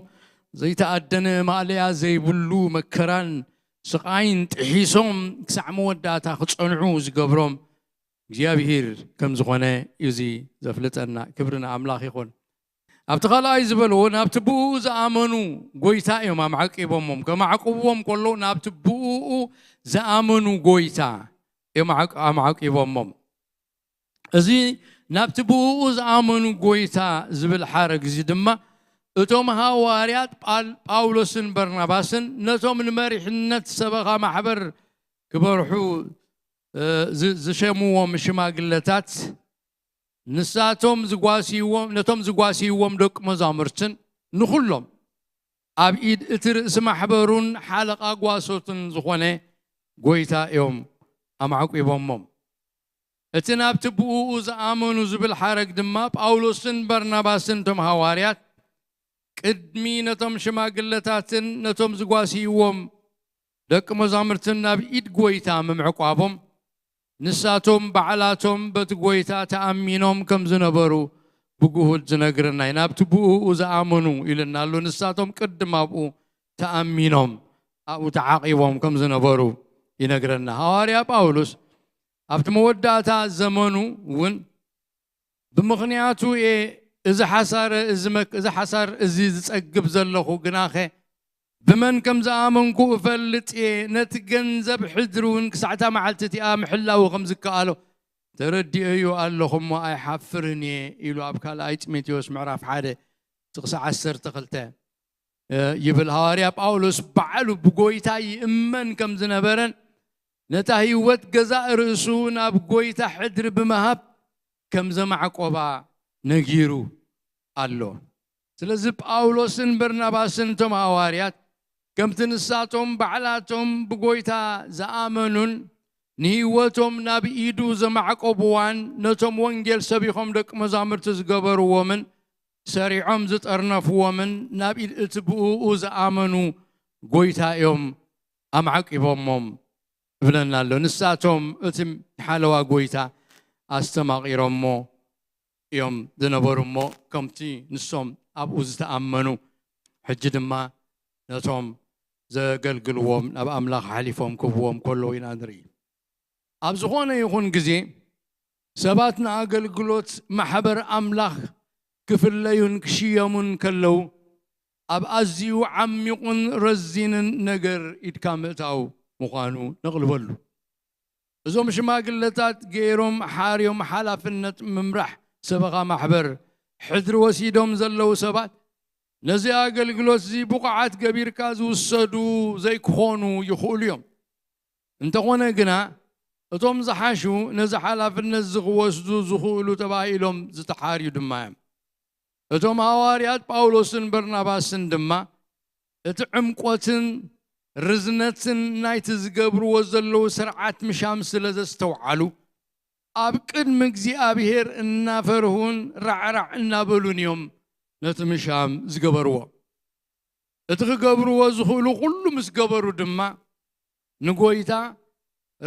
ዘይተኣደነ ማእለያ ዘይብሉ መከራን ስቓይን ጥሒሶም ክሳዕ መወዳእታ ክጸንዑ ዝገብሮም እግዚኣብሔር ከም ዝኾነ እዩ እዚ ዘፍልጠና። ክብሪ ንኣምላኽ ይኹን። ኣብቲ ካልኣይ ዝበልዎ፣ ናብቲ ብኡ ዝኣመኑ ጎይታ እዮም ኣማዕቂቦሞም። ከማዕቅብዎም ከለዉ፣ ናብቲ ብኡ ዝኣመኑ ጎይታ እዮም ኣማዕቂቦሞም። እዚ ናብቲ ብኡ ዝኣመኑ ጎይታ ዝብል ሓረግ እዚ ድማ፣ እቶም ሃዋርያት ጳል-፣ ጳውሎስን በርናባስን ነቶም ንመሪሕነት ሰበኻ ማሕበር ክበርሑ፣ እ፣ ዝ-፣ ዝሸምዎም ሽማግለታት፣ ንሳቶም ዝጓስይዎም፣ ነቶም ዝጓስይዎም ደቂ መዛሙርትን ንኹሎም ኣብ ኢድ እቲ ርእሲ ማሕበሩን ሓለቓ ጓሶትን ዝኾነ ጎይታ እዮም ኣማዕቂቦሞም። እቲ ናብቲ ብእኡ ዝኣመኑ ዝብል ሓረግ ድማ፣ ጳውሎስን በርናባስን፣ እቶም ሃዋርያት፣ ቅድሚ ነቶም ሽማግለታትን ነቶም ዝጓስይዎም ደቂ መዛሙርትን ናብ ኢድ ጎይታ ምምዕቋቦም፣ ንሳቶም ባዕላቶም በቲ ጎይታ ተኣሚኖም ከም ዝነበሩ ብግሁድ ዝነግረና እዩ። ናብቲ ብእኡ ዝኣመኑ ኢልና ኣሎ። ንሳቶም ቅድም ኣብኡ ተኣሚኖም፣ ኣብኡ ተዓቂቦም ከም ዝነበሩ ይነግረና። ሃዋርያ ጳውሎስ ኣብቲ መወዳእታ ዘመኑ እውን፣ "ብምኽንያቱ እየ እዚ ሓሳረ፣ እዚ መክ-፣ እዚ ሓሳር እዚ ዝጸግብ ዘለኹ፣ ግናኸ ብመን ከም ዝኣመንኩ እፈልጥ እየ፣ ነቲ ገንዘብ ሕድሪ እውን ክሳዕታ መዓልቲ እቲኣ ምሕላው ከም ዝከኣሎ ተረዲኤዮ ኣለኹ እሞ ኣይሓፍርን እየ" ኢሉ ኣብ ካልኣይ ጢሞቴዎስ ምዕራፍ ሓደ ጥቕሲ ዓሰርተ ክልተ፣ እ፣ ይብል። ሃዋርያ ጳውሎስ ባዕሉ ብጎይታ ይእመን ከም ዝነበረን ነታ ህይወት ገዛእ ርእሱ ናብ ጎይታ ሕድሪ ብምሃብ ከም ዘማዕቆባ ነጊሩ ኣሎ። ስለዚ ጳውሎስን በርናባስን እቶም ሃዋርያት፣ ከምቲ ንሳቶም ባዕላቶም ብጎይታ ዝኣመኑን ንህይወቶም ናብ ኢዱ ዘማዕቆብዋን፣ ነቶም ወንጌል ሰቢኾም ደቂ መዛሙርቲ ዝገበርዎምን ሰሪዖም ዝጠርነፍዎምን፣ ናብ ኢድ እቲ ብእኡ ዝኣመኑ ጎይታ እዮም ኣማዕቂቦሞም ይብለና ኣሎ። ንሳቶም እቲ ሓለዋ ጎይታ ኣስተማቒሮሞ እዮም ዝነበሩ እሞ፣ ከምቲ ንሶም ኣብኡ ዝተኣመኑ፣ ሕጂ ድማ ነቶም ዘገልግልዎም ናብ ኣምላኽ ኣሕሊፎም ክህብዎም ከለዉ ኢና ንርኢ። ኣብ ዝኾነ ይኹን ግዜ፣ ሰባት ንኣገልግሎት ማሕበር ኣምላኽ ክፍለዩን ክሽየሙን ከለዉ፣ ኣብ ኣዝዩ ዓሚቑን ረዚንን ነገር ኢድካ ምእታው ምዃኑ ነቕልበሉ። እዞም ሽማግለታት ገይሮም ሓርዮም ሓላፍነት ምምራሕ ሰበኻ ማሕበር ሕድሪ ወሲዶም ዘለዉ ሰባት፣ ነዚ ኣገልግሎት እዚ ብቑዓት ገቢርካ ዝውሰዱ ዘይክኾኑ ይኽእሉ እዮም። እንተኾነ ግና፣ እቶም ዝሓሹ ነዚ ሓላፍነት እዚ ክወስዱ ዝኽእሉ ተባሂሎም ዝተሓርዩ ድማ እዮም። እቶም ሃዋርያት ጳውሎስን በርናባስን ድማ እቲ ዕምቆትን ርዝነትን ናይቲ ዝገብርዎ ዘለዉ ስርዓት ምሻም ስለ ዘስተውዓሉ፣ ኣብ ቅድሚ እግዚኣብሔር እናፈርሁን ራዕራዕ እናበሉን እዮም ነቲ ምሻም ዝገበርዎ። እቲ ክገብርዎ ዝኽእሉ ኩሉ ምስ ገበሩ ድማ ንጎይታ፣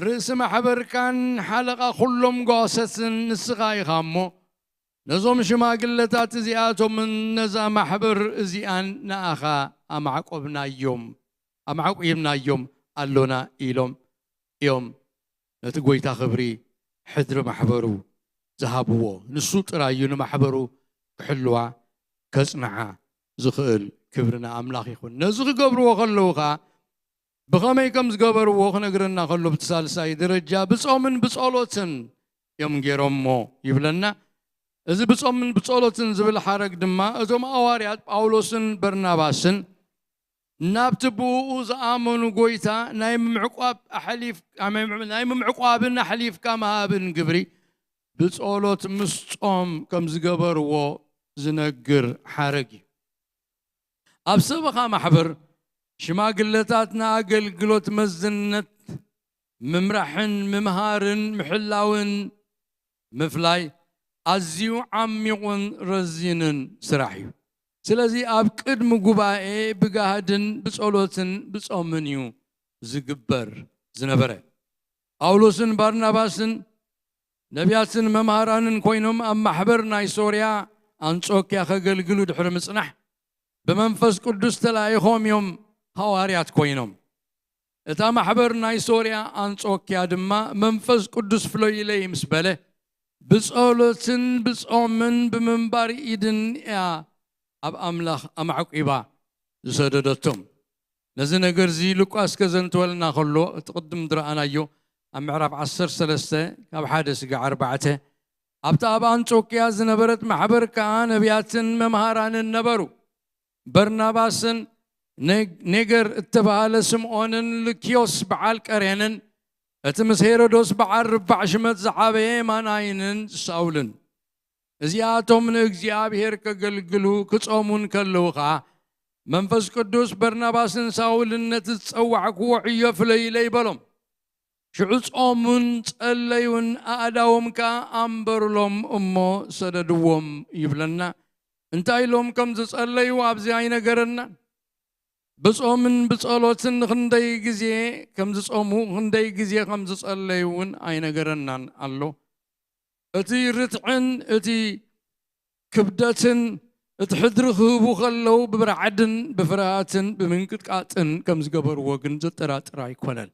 ርእሲ ማሕበርካን ሓለቓ ኩሎም ጓሰትን ንስኻ ኢኻ እሞ፣ ነዞም ሽማግለታት እዚኣቶምን ነዛ ማሕበር እዚኣን ንኣኻ ኣማዕቆብናዮም ኣማዕቂብናዮም ኣሎና ኢሎም እዮም ነቲ ጎይታ ክብሪ ሕድሪ ማሕበሩ ዝሃብዎ። ንሱ ጥራይ እዩ ንማሕበሩ ክሕልዋ ከጽንዓ ዝኽእል። ክብሪ ንኣምላኽ ይኹን። ነዚ ክገብርዎ ከለዉ ኸኣ ብኸመይ ከም ዝገበርዎ ክነግረና ከሎ፣ ብቲ ሳልሳይ ደረጃ ብጾምን ብጸሎትን እዮም ገይሮሞ ይብለና። እዚ ብጾምን ብጸሎትን ዝብል ሓረግ ድማ እቶም ሃዋርያት ጳውሎስን በርናባስን ናብቲ ብእኡ ዝኣመኑ ጎይታ ናይ ምምዕቋብ ኣሕሊፍ-፣ ናይ ምምዕቋብን ኣሕሊፍካ ምሃብን ግብሪ ብጸሎት ምስ ጾም ከም ዝገበርዎ ዝነግር ሓረግ እዩ። ኣብ ሰበኻ ማሕበር ሽማግለታት ንኣገልግሎት መዝነት ምምራሕን ምምሃርን ምሕላውን ምፍላይ ኣዝዩ ዓሚቑን ረዚንን ስራሕ እዩ። ስለዚ ኣብ ቅድሚ ጉባኤ ብጋህድን ብጸሎትን ብጾምን እዩ ዝግበር ዝነበረ። ጳውሎስን ባርናባስን ነቢያትን መምሃራንን ኮይኖም ኣብ ማሕበር ናይ ሶርያ ኣንጾክያ ከገልግሉ ድሕሪ ምጽናሕ ብመንፈስ ቅዱስ ተላኢኾም እዮም ሃዋርያት ኮይኖም። እታ ማሕበር ናይ ሶርያ ኣንጾክያ ድማ መንፈስ ቅዱስ ፍለዩለይ ምስ በለ ብጸሎትን ብጾምን ብምንባር ኢድን እያ ኣብ ኣምላኽ ኣማዕቂባ ዝሰደደቶም። ነዚ ነገር እዚ ሉቃስ ከዘንትወልና ከሎ እቲ ቅድም ዝረኣናዮ ኣብ ምዕራፍ ዓሰርተ ሰለስተ ካብ ሓደ ስጋዕ ኣርባዕተ ኣብታ ኣብ ኣንጾክያ ዝነበረት ማሕበር ከኣ ነቢያትን መምሃራንን ነበሩ። በርናባስን ኔ-፣ ኔገር እተባህለ ስምዖንን ልክዮስ በዓል ቀሬንን እቲ ምስ ሄሮዶስ በዓል ርባዕ ሽመት ዝዓበየ ማናይንን ሳውልን። እዚኣቶም ንእግዚኣብሔር ከገልግሉ ክጾሙን ከለዉ ኸኣ መንፈስ ቅዱስ በርናባስን ሳውልን ነቲ ዝጸዋዕክዎ ዕዮ ፍለዩለይ በሎም። ሽዑ ጾሙን ጸለዩን ኣእዳዎም ከኣ ኣንበሩሎም እሞ ሰደድዎም ይብለና። እንታይ ኢሎም ከም ዝጸለዩ ኣብዚ ኣይነገረናን። ብጾምን ብጸሎትን ክንደይ ግዜ ከም ዝጾሙ፣ ክንደይ ግዜ ከም ዝጸለዩ እውን ኣይነገረናን ኣሎ። እቲ ርትዕን እቲ ክብደትን እቲ ሕድሪ ክህቡ ከለዉ ብራዕድን ብፍርሃትን ብምንቅጥቃጥን ከም ዝገበርዎ ግን ዘጠራጥር ኣይኮነን።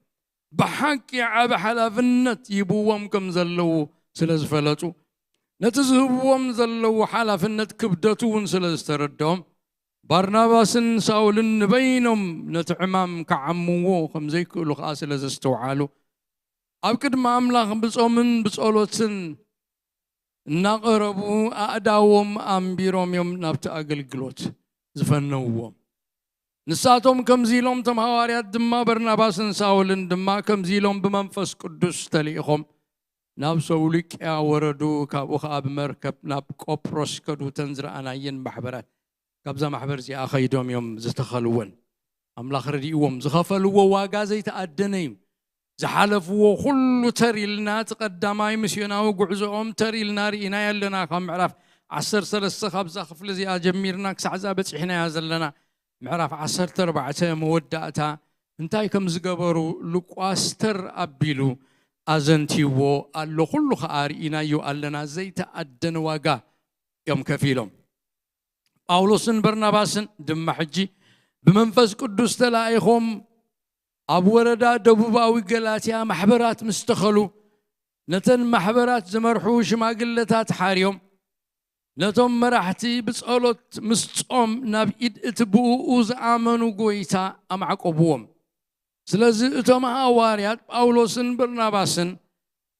ብሓቂ ዓቢ ሓላፍነት ይህብዎም ከም ዘለዉ ስለ ዝፈለጡ፣ ነቲ ዝህብዎም ዘለዉ ሓላፍነት ክብደቱ እውን ስለ ዝተረድኦም፣ ባርናባስን ሳውልን ንበይኖም ነቲ ዕማም ክዓምዎ ከም ዘይክእሉ ከኣ ስለ ዘስተውዓሉ፣ ኣብ ቅድሚ ኣምላኽ ብጾምን ብጸሎትን እናቐረቡ ኣእዳዎም ኣንቢሮም እዮም ናብቲ ኣገልግሎት ዝፈነውዎም። ንሳቶም ከምዚ ኢሎም፣ እቶም ሃዋርያት ድማ በርናባስን ሳውልን ድማ ከምዚ ኢሎም ብመንፈስ ቅዱስ ተልኢኾም ናብ ሰውልቅያ ወረዱ። ካብኡ ኸኣ ብመርከብ ናብ ቆጵሮስ ከዱ። እተን ዝረኣናየን ማሕበራት ካብዛ ማሕበር እዚኣ ኸይዶም እዮም ዝተኸልወን። ኣምላኽ ረዲእዎም። ዝኸፈልዎ ዋጋ ዘይተኣደነ እዩ። ዝሓለፍዎ ኩሉ ተር ኢልና፣ እቲ ቀዳማይ ምስዮናዊ ጉዕዞኦም ተር ኢልና ርኢናዮ ኣለና። ካብ ምዕራፍ ዓሰርተ ሰለስተ ካብዛ ክፍሊ እዚኣ ጀሚርና ክሳዕ እዛ በጺሕናያ ዘለና ምዕራፍ ዓሰርተ ኣርባዕተ መወዳእታ እንታይ ከም ዝገበሩ ሉቃስ ተር ኣቢሉ ኣዘንቲዎ ኣሎ። ኩሉ ኸኣ ርኢናዮ ኣለና። ዘይተኣደነ ዋጋ እዮም ከፊሎም። ጳውሎስን በርናባስን ድማ ሕጂ ብመንፈስ ቅዱስ ተላኢኾም ኣብ ወረዳ ደቡባዊ ገላትያ ማሕበራት ምስ ተኸሉ፣ ነተን ማሕበራት ዝመርሑ ሽማግለታት ሓርዮም፣ ነቶም መራሕቲ ብጸሎት ምስ ጾም ናብ ኢድ እቲ ብእኡ ዝኣመኑ ጎይታ ኣማዕቆብዎም። ስለዚ እቶም ሃዋርያት ጳውሎስን በርናባስን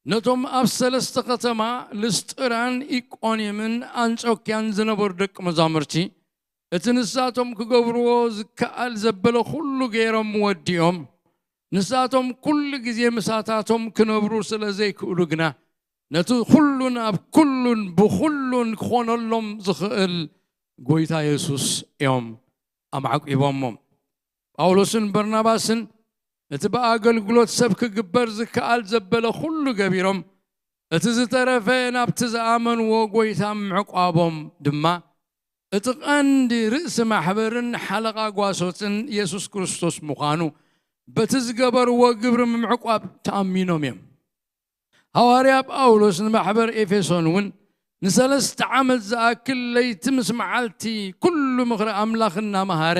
ነቶም ኣብ ሰለስተ ከተማ ልስጥራን ኢቆንዮምን ኣንጾክያን ዝነበሩ ደቂ መዛሙርቲ፣ እቲ ንሳቶም ክገብርዎ ዝከኣል ዘበለ ኩሉ ገይሮም ወዲኦም፣ ንሳቶም ኩሉ ግዜ ምሳታቶም ክነብሩ ስለ ዘይክእሉ ግና፣ ነቲ ኩሉን ኣብ ኩሉን ብኹሉን ክኾነሎም ዝኽእል ጎይታ የሱስ እዮም ኣማዕቂቦሞ። ጳውሎስን በርናባስን እቲ ብኣገልግሎት ሰብ ክግበር ዝከኣል ዘበለ ኩሉ ገቢሮም፣ እቲ ዝተረፈ ናብቲ ዝኣመንዎ ጎይታ ምዕቋቦም ድማ፣ እቲ ቀንዲ ርእሲ ማሕበርን ሓለቓ ጓሶትን የሱስ ክርስቶስ ምዃኑ በቲ ዝገበርዎ ግብሪ ምምዕቋብ ተኣሚኖም እዮም። ሃዋርያ ጳውሎስ ንማሕበር ኤፌሶን እውን ንሰለስተ ዓመት ዝኣክል ለይቲ ምስ መዓልቲ ኩሉ ምኽሪ ኣምላኽ እናመሃረ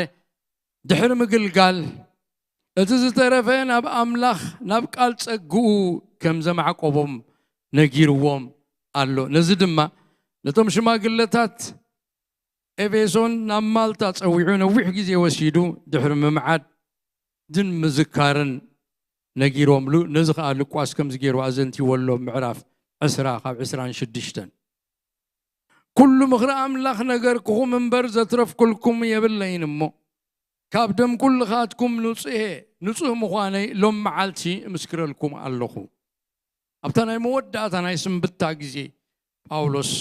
ድሕሪ ምግልጋል፣ እቲ ዝተረፈ ናብ ኣምላኽ ናብ ቃል ጸግኡ ከም ዘማዕቆቦም ነጊርዎም ኣሎ። ነዚ ድማ ነቶም ሽማግለታት ኤፌሶን ናብ ማልታ ጸዊዑ ነዊሕ ግዜ ወሲዱ ድሕሪ ምምዓድ ድን ምዝካርን ነጊሮምሉ። ነዚ ኸኣ ሉቃስ ከምዚ ገይሩ ኣዘንቲዎ ኣሎ፣ ምዕራፍ ዕስራ ካብ ዕስራን ሽዱሽተን። ኩሉ ምኽሪ ኣምላኽ ነገርኩኹም እምበር ዘትረፍኩልኩም የብለይን እሞ፣ ካብ ደም ኩልኻትኩም ንጹሄ ንጹህ ምዃነይ ሎም መዓልቲ እምስክረልኩም ኣለኹ። ኣብታ ናይ መወዳእታ ናይ ስንብታ ግዜ ጳውሎስ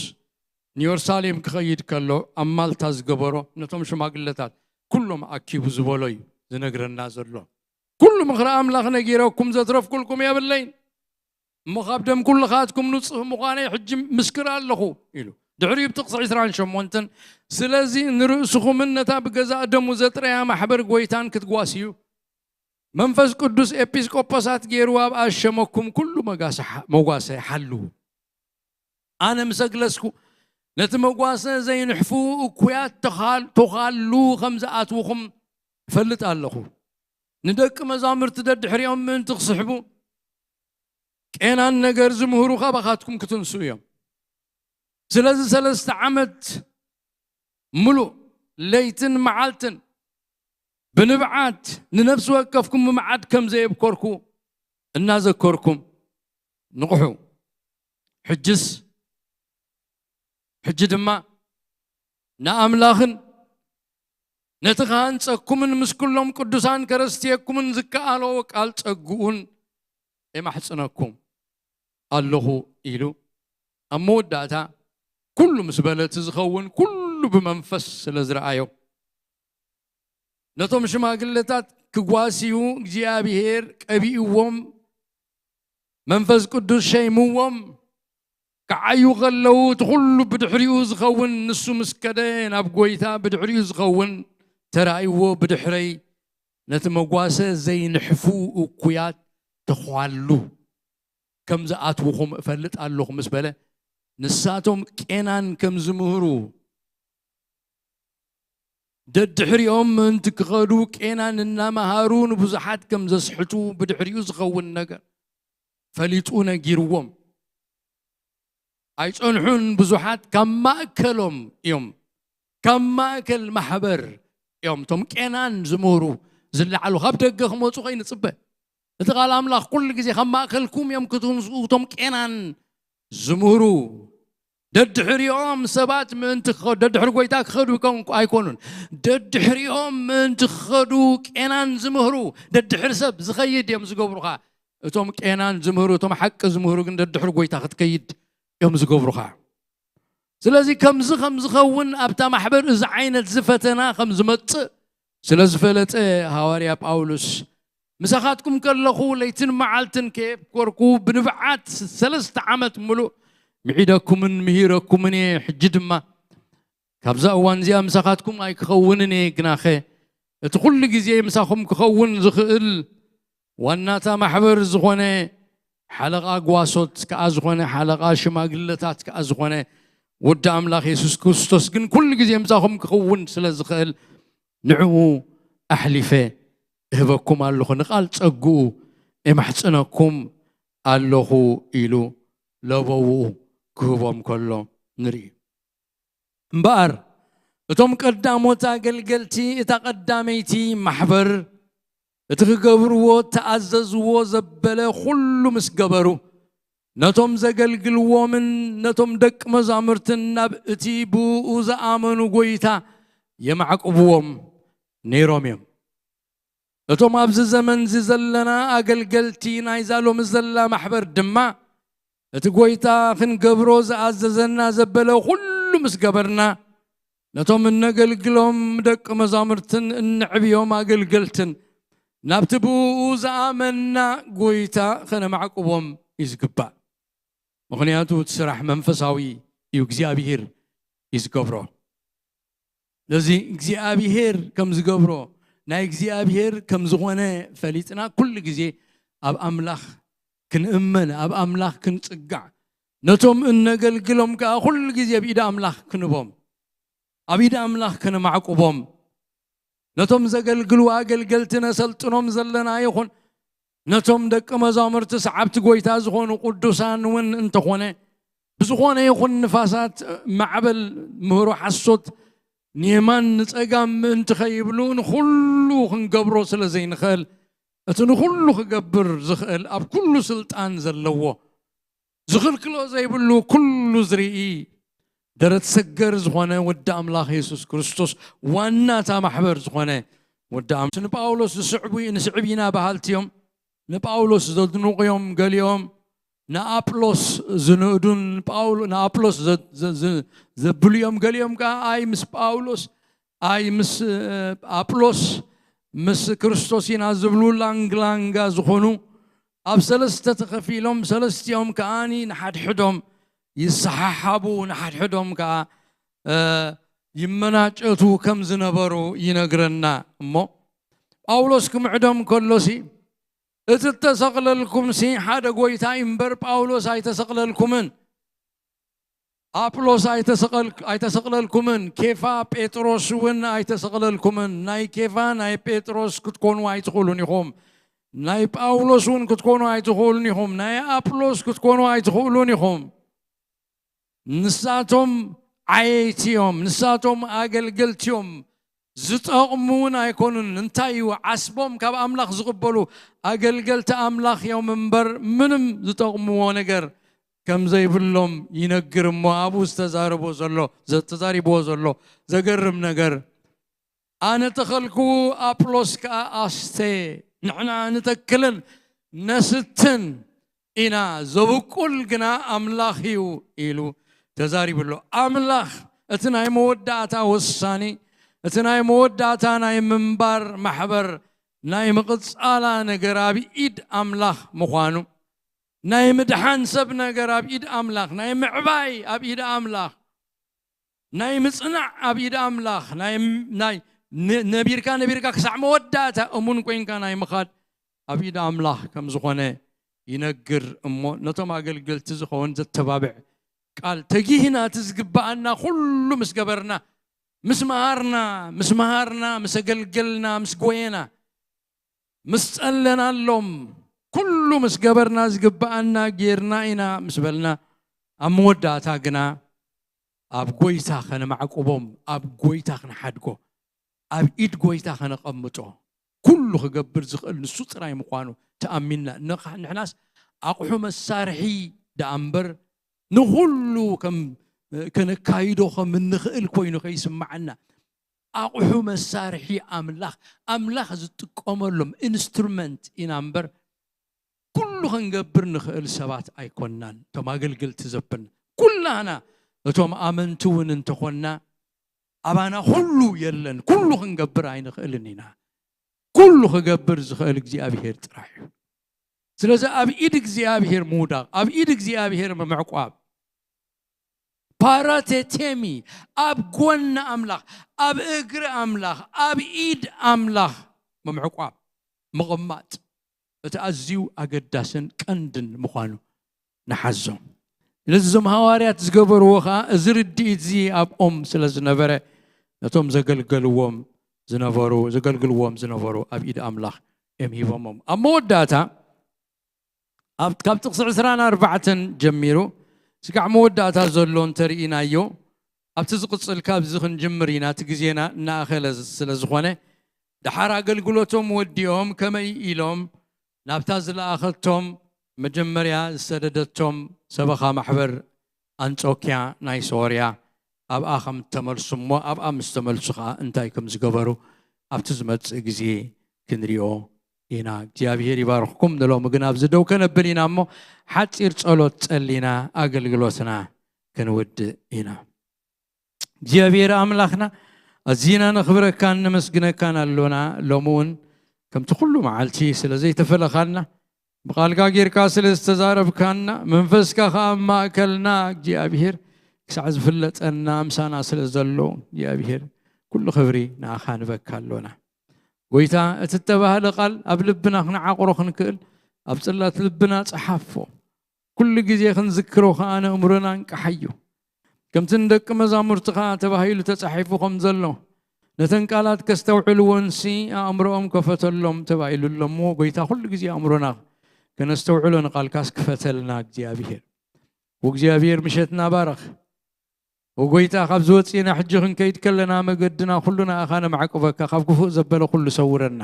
ንየሩሳሌም ክኸይድ ከሎ ኣብ ማልታ ዝገበሮ ነቶም ሽማግለታት ኩሎም ኣኪቡ ዝበሎ እዩ ዝነግረና ዘሎ። ኩሉ ምኽሪ ኣምላኽ ነጊረኩም ዘትረፍኩልኩም የብለይን እሞ፣ ካብ ደም ኩልኻትኩም ንጹህ ምዃነይ ሕጂ ምስክር ኣለኹ ኢሉ። ድሕሪኡ ብጥቕሲ ዕስራን ሸሞንተን፣ ስለዚ ንርእስኹምን ነታ ብገዛእ ደሙ ዘጥረያ ማሕበር ጎይታን ክትጓስዩ፣ መንፈስ ቅዱስ ኤጲስቆጶሳት ገይሩ ኣብ ኣሸመኩም ኩሉ መጋሰ-፣ መጓሰ ሓልዉ። ኣነ ምስ ኣግለስኩ፣ ነቲ መጓሰ ዘይንሕፉ እኩያት ተኻል-፣ ተኻሉ ከም ዝኣትውኹም እፈልጥ ኣለኹ። ንደቂ መዛሙርቲ ደድሕሪኦም ምእንቲ ክስሕቡ፣ ቄናን ነገር ዝምህሩ ካባኻትኩም ክትንስኡ እዮም። ስለዚ ሰለስተ ዓመት ምሉእ ለይትን መዓልትን ብንብዓት ንነፍሲ ወከፍኩም ምምዓድ ከም ዘየብኮርኩ እናዘከርኩም ንቕሑ። ሕጅስ፣ ሕጂ ድማ ንኣምላኽን ነቲ ክሃንጸኩምን ምስ ኩሎም ቅዱሳን ከረስትየኩምን ዝከኣሎ ቃል ጸግኡን የማሕጽነኩም ኣለኹ ኢሉ ኣብ መወዳእታ ኩሉ ምስ በለ፣ እቲ ዝኸውን ኩሉ ብመንፈስ ስለ ዝረኣዮ፣ ነቶም ሽማግለታት ክጓስዩ እግዚኣብሔር ቀቢእዎም፣ መንፈስ ቅዱስ ሸይምዎም፣ ክዓዩ ከለዉ እቲ ኩሉ ብድሕሪኡ ዝኸውን፣ ንሱ ምስ ከደ ናብ ጎይታ ብድሕሪኡ ዝኸውን ተራእይዎ፣ ብድሕረይ ነቲ መጓሰ ዘይንሕፉ እኩያት ተዃሉ ከም ዝኣትውኹም እፈልጥ ኣለኹ ምስ በለ፣ ንሳቶም ቄናን ከም ዝምህሩ፣ ደድሕሪኦም ምእንቲ ክኸዱ ቄናን እናመሃሩ ንብዙሓት ከም ዘስሕቱ ብድሕሪኡ ዝኸውን ነገር ፈሊጡ ነጊርዎም። ኣይጸንሑን፣ ብዙሓት ካብ ማእከሎም እዮም፣ ካብ ማእከል ማሕበር እዮም እቶም ቄናን ዝምህሩ ዝለዓሉ። ካብ ደገ ክመጹ ከይንጽበ፣ እቲ ቃል ኣምላኽ ኩሉ ግዜ ካብ ማእከልኩም እዮም ክትንስኡ እቶም ቄናን ዝምህሩ። ደድሕሪኦም ሰባት ምእንቲ ክኸዱ፣ ደድሕሪ ጎይታ ክኸዱ ይኮን-፣ ኣይኮኑን። ደድሕሪኦም ምእንቲ ክኸዱ ቄናን ዝምህሩ፣ ደድሕሪ ሰብ ዝኸይድ እዮም ዝገብሩኻ። እቶም ቄናን ዝምህሩ፣ እቶም ሓቂ ዝምህሩ ግን ደድሕሪ ጎይታ ክትከይድ እዮም ዝገብሩኻ። ስለዚ ከምዚ ከም ዝኸውን ኣብታ ማሕበር እዚ ዓይነት እዚ ፈተና ከም ዝመጽእ ስለ ዝፈለጠ፣ ሃዋርያ ጳውሎስ፣ "ምሳኻትኩም ከለኹ ለይትን መዓልትን ከየፍኮርኩ ብንብዓት ሰለስተ ዓመት ምሉእ ምዒደኩምን ምሂረኩምን እየ። ሕጂ ድማ ካብዛ እዋን እዚኣ ምሳኻትኩም ኣይክኸውንን እየ፣ ግናኸ እቲ ኩሉ ግዜ ምሳኹም ክኸውን ዝኽእል ዋናታ ማሕበር ዝኾነ ሓለቓ ጓሶት ከኣ ዝኾነ ሓለቓ ሽማግለታት ከኣ ዝኾነ ወዲ ኣምላኽ የሱስ ክርስቶስ ግን ኩሉ ግዜ ምሳኹም ክኸውን ስለ ዝኽእል ንዕኡ ኣሕሊፈ እህበኩም ኣለኹ፣ ንቓል ጸግኡ እማሕጽነኩም ኣለኹ" ኢሉ ለበውኡ ክህቦም ከሎ ንርኢ። እምበኣር እቶም ቀዳሞት ኣገልገልቲ እታ ቀዳመይቲ ማሕበር እቲ ክገብርዎ እተኣዘዝዎ ዘበለ ኩሉ ምስ ገበሩ፣ ነቶም ዘገልግልዎምን ነቶም ደቂ መዛሙርትን ናብ እቲ ብእኡ ዝኣመኑ ጐይታ የማዕቅብዎም ነይሮም እዮም። እቶም ኣብዚ ዘመን እዚ ዘለና ኣገልገልቲ ናይዛ ሎሚ ዘላ ማሕበር ድማ እቲ ጎይታ ክንገብሮ ዝኣዘዘና ዘበለ ኩሉ ምስ ገበርና ነቶም እነገልግሎም ደቂ መዛሙርትን እንዕብዮም ኣገልገልትን ናብቲ ብኡ ዝኣመንና ጎይታ ከነማዕቁቦም እዩ ዝግባእ። ምኽንያቱ እቲ ስራሕ መንፈሳዊ እዩ እግዚኣብሄር እዩ ዝገብሮ። ነዚ እግዚኣብሄር ከም ዝገብሮ ናይ እግዚኣብሄር ከም ዝኾነ ፈሊጥና ኩሉ ግዜ ኣብ ኣምላኽ ክንእመን ኣብ ኣምላኽ ክንጽጋዕ ነቶም እነገልግሎም ከኣ ኩሉ ግዜ ኣብ ኢድ ኣምላኽ ክንቦም ኣብ ኢድ ኣምላኽ ከነማዕቁቦም ነቶም ዘገልግሉ ኣገልገልቲ ነሰልጥኖም ዘለና ይኹን ነቶም ደቂ መዛሙርቲ ሰዓብቲ ጎይታ ዝኾኑ ቅዱሳን እውን እንተኾነ ብዝኾነ ይኹን ንፋሳት ማዕበል ምህሮ ሓሶት ንየማን ንጸጋም ምእንቲ ከይብሉ ንኹሉ ክንገብሮ ስለ ዘይንኽእል እቲ ንኹሉ ክገብር ዝኽእል ኣብ ኩሉ ስልጣን ዘለዎ ዝኽልክሎ ዘይብሉ ኩሉ ዝርኢ ደረት ሰገር ዝኾነ ወዲ ኣምላኽ የሱስ ክርስቶስ ዋና እታ ማሕበር ዝኾነ ወዲ ኣምላኽ ንጳውሎስ ዝስዕቡ ንስዕብ ኢና በሃልቲ እዮም ንጳውሎስ ዘድንቑ እዮም ገሊኦም ንኣጵሎስ ዝንእዱን ንኣጵሎስ ዘብሉ እዮም ገሊኦም ከዓ ኣይ ምስ ጳውሎስ ኣይ ምስ ኣጵሎስ ምስ ክርስቶስ ኢና ዝብሉ ላንግላንጋ ዝኾኑ ኣብ ሰለስተ ተኸፊሎም ሰለስቲኦም ከዓኒ ንሓድሕዶም ይሰሓሓቡ ንሓድሕዶም ከዓ ይመናጨቱ ከም ዝነበሩ ይነግረና እሞ ጳውሎስ ክምዕዶም ከሎሲ እቲ እተሰቕለልኩምሲ ሓደ ጎይታ እዩ እምበር ጳውሎስ ኣይተሰቕለልኩምን ኣጵሎስ ኣይተሰቐልኩምን ኬፋ ጴጥሮስ እውን ኣይተሰቕለልኩምን ናይ ኬፋ ናይ ጴጥሮስ ክትኮኑ ኣይትኽእሉን ኢኹም ናይ ጳውሎስ እውን ክትኮኑ ኣይትኽእሉን ኢኹም ናይ ኣጵሎስ ክትኮኑ ኣይትኽእሉን ኢኹም ንሳቶም ዓየይቲ እዮም ንሳቶም ኣገልገልቲ እዮም ዝጠቕሙ እውን ኣይኮኑን እንታይ እዩ ዓስቦም ካብ ኣምላኽ ዝቕበሉ ኣገልገልቲ ኣምላኽ እዮም እምበር ምንም ዝጠቕምዎ ነገር ከም ዘይብሎም ይነግር እሞ ኣብኡ ዝተዛረቦ ዘሎ ዝተዛሪብዎ ዘሎ ዘገርም ነገር ኣነ ተኸልኩ ኣፕሎስ ከኣ ኣስተ ንሕና ንተክልን ነስትን ኢና ዘብቁል ግና ኣምላኽ እዩ ኢሉ ተዛሪቡ ኣሎ ኣምላኽ እቲ ናይ መወዳእታ ወሳኒ እቲ ናይ መወዳእታ ናይ ምንባር ማሕበር ናይ ምቕጻላ ነገር ኣብ ኢድ ኣምላኽ ምዃኑ ናይ ምድሓን ሰብ ነገር ኣብ ኢድ ኣምላኽ ናይ ምዕባይ ኣብ ኢድ ኣምላኽ ናይ ምጽናዕ ኣብ ኢድ ኣምላኽ ናይ ነቢርካ ነቢርካ ክሳዕ መወዳእታ እሙን ኮይንካ ናይ ምኻድ ኣብ ኢድ ኣምላኽ ከም ዝኾነ ይነግር እሞ ነቶም ኣገልገልቲ ዝኸውን ዘተባብዕ ቃል ተጊህና እቲ ዝግብኣና ኩሉ ምስ ገበርና ምስ መሃርና ምስ መሃርና ምስ ኣገልገልና ምስ ጎየና ምስ ጸለናሎም ኩሉ ምስ ገበርና ዝግብኣና ጌርና ኢና ምስ በልና ኣብ መወዳእታ ግና ኣብ ጎይታ ከነማዕቁቦም ኣብ ጎይታ ክንሓድጎ ኣብ ኢድ ጎይታ ከነቐምጦ ኩሉ ክገብር ዝኽእል ንሱ ጥራይ ምዃኑ ተኣሚንና ንሕናስ ኣቑሑ መሳርሒ ደኣ እምበር ንኹሉ ከም ከነካይዶ ከም እንኽእል ኮይኑ ከይስምዓና ኣቑሑ መሳርሒ ኣምላኽ ኣምላኽ ዝጥቀመሎም ኢንስትሩመንት ኢና እምበር ኩሉ ክንገብር ንኽእል ሰባት ኣይኮንናን እቶም ኣገልገልቲ ዘበልና ኩላና እቶም ኣመንቲ እውን እንተኾንና ኣባና ኩሉ የለን ኩሉ ክንገብር ኣይንኽእልን ኢና ኩሉ ክገብር ዝኽእል እግዚኣብሄር ጥራሕ እዩ ስለዚ ኣብ ኢድ እግዚኣብሄር ምውዳቕ ኣብ ኢድ እግዚኣብሄር ምምዕቋብ ፓራቴቴሚ ኣብ ጎኒ ኣምላኽ ኣብ እግሪ ኣምላኽ ኣብ ኢድ ኣምላኽ ምምዕቋብ ምቕማጥ እቲ ኣዝዩ ኣገዳስን ቀንድን ምዃኑ ንሓዞ ስለዚ እዞም ሃዋርያት ዝገበርዎ ከዓ እዚ ርድኢት እዚ ኣብኦም ስለ ዝነበረ ነቶም ዘገልገልዎም ዝነበሩ ዘገልግልዎም ዝነበሩ ኣብ ኢድ ኣምላኽ እዮም ሂቦሞም ኣብ መወዳእታ ካብ ጥቕሲ ዕስራን ኣርባዕተን ጀሚሩ ስጋዕ መወዳእታ ዘሎ እንተርኢናዮ ኣብቲ ዝቕፅል ካብዚ ክንጅምር ኢና እቲ ግዜና እናኣኸለ ስለ ዝኾነ ደሓር ኣገልግሎቶም ወዲኦም ከመይ ኢሎም ናብታ ዝለኣኸቶም መጀመርያ ዝሰደደቶም ሰበኻ ማሕበር ኣንጾኪያ ናይ ሶርያ ኣብኣ ከም ተመልሱ እሞ ኣብኣ ምስ ተመልሱ ከዓ እንታይ ከም ዝገበሩ ኣብቲ ዝመፅእ ግዜ ክንሪኦ ኢና። እግዚኣብሔር ይባርኽኩም። ንሎሚ ግን ኣብዚ ደው ከነብል ኢና እሞ ሓፂር ጸሎት ጸሊና ኣገልግሎትና ክንውድእ ኢና። እግዚኣብሔር ኣምላኽና ኣዚና ነኽብረካን ነመስግነካን ኣሎና። ሎሚ እውን ከምቲ ኩሉ መዓልቲ ስለ ዘይተፈለኻና፣ ብቓልካ ጌርካ ስለ ዝተዛረብካና፣ መንፈስካ ኸኣ ኣብ ማእከልና እግዚኣብሔር ክሳዕ ዝፍለጠና ምሳና ስለ ዘሎ እግዚኣብሔር ኩሉ ክብሪ ንኣኻ ንበካ ኣሎና። ጎይታ እቲ እተባህለ ቃል ኣብ ልብና ክንዓቕሮ ክንክእል ኣብ ጽላት ልብና ጸሓፎ። ኩሉ ግዜ ክንዝክሮ ኸኣ ነእምሮና እንቅሓዮ። ከምቲ ንደቂ መዛሙርትኻ ተባሂሉ ተጻሒፉ ከም ዘሎ፣ ነተን ቃላት ከስተውዕልወንሲ ኣእምሮኦም ከፈተሎም ተባሂሉ ኣሎ እሞ፣ ጎይታ ኩሉ ግዜ ኣእምሮና ከነስተውዕሎ ንቓልካስ ክፈተልና እግዚኣብሔር። ወእግዚኣብሔር ምሸትና ባረኽ። ወጎይታ ካብ ዝወፅእና ሕጂ ክንከይድ ከለና መገድና ኩሉ ንኣኻ ነማዕቅበካ፣ ካብ ክፉእ ዘበለ ኩሉ ሰውረና።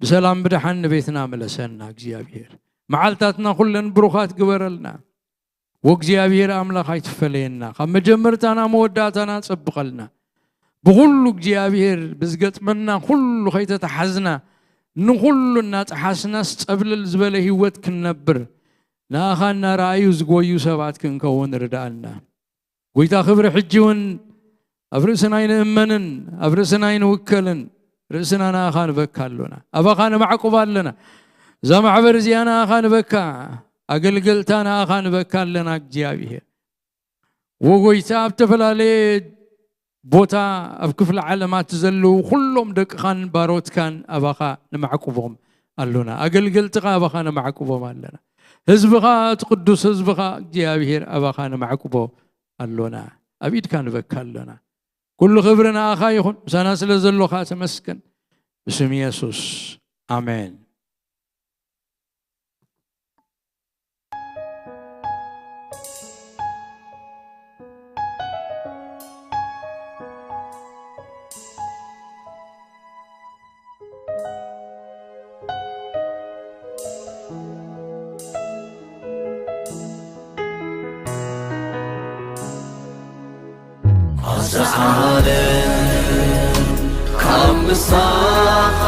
ብሰላም ብደሓን ንቤትና ምለሰና እግዚኣብሔር። መዓልታትና ኩለን ብሩኻት ግበረልና። ወእግዚኣብሔር ኣምላኽ ኣይትፈለየና፣ ካብ መጀመርታና መወዳእታና ጸብቐልና። ብኹሉ እግዚኣብሔር ብዝገጥመና ኩሉ ከይተተሓዝና፣ ንኹሉ እናጠሓስናስ ጸብለል ዝበለ ህይወት ክንነብር፣ ንኣኻ እናረኣዩ ዝጎዩ ሰባት ክንከውን ርድኣልና። ጎይታ ክብሪ ሕጂ እውን ኣብ ርእስና ኣይንእመንን፣ ኣብ ርእስና ኣይንውከልን። ርእስና ንኣኻ ንበካ ኣሎና፣ ኣባኻ ነማዕቁባ ኣለና። እዛ ማሕበር እዚኣ ንኣኻ ንበካ፣ ኣገልገልታ ንኣኻ ንበካ ኣለና እግዚኣብሔር። ወጎይታ ኣብ ዝተፈላለየ ቦታ ኣብ ክፍለ ዓለማት ዘለዉ ኩሎም ደቅኻን ባሮትካን ኣባኻ ነማዕቁቦም ኣሎና። ኣገልገልትኻ ኣባኻ ነማዕቁቦም ኣለና። ህዝብኻ እቲ ቅዱስ ህዝብኻ እግዚኣብሔር ኣባኻ ነማዕቁቦ ኣሎና። ኣብ ኢድካ ንበካ ኣሎና። ኩሉ ክብሪ ንኣኻ ይኹን። ምሳና ስለ ዘሎኻ ተመስገን። ብስም የሱስ ኣሜን። ኣዛ ዓለም ካብ ምሳኻ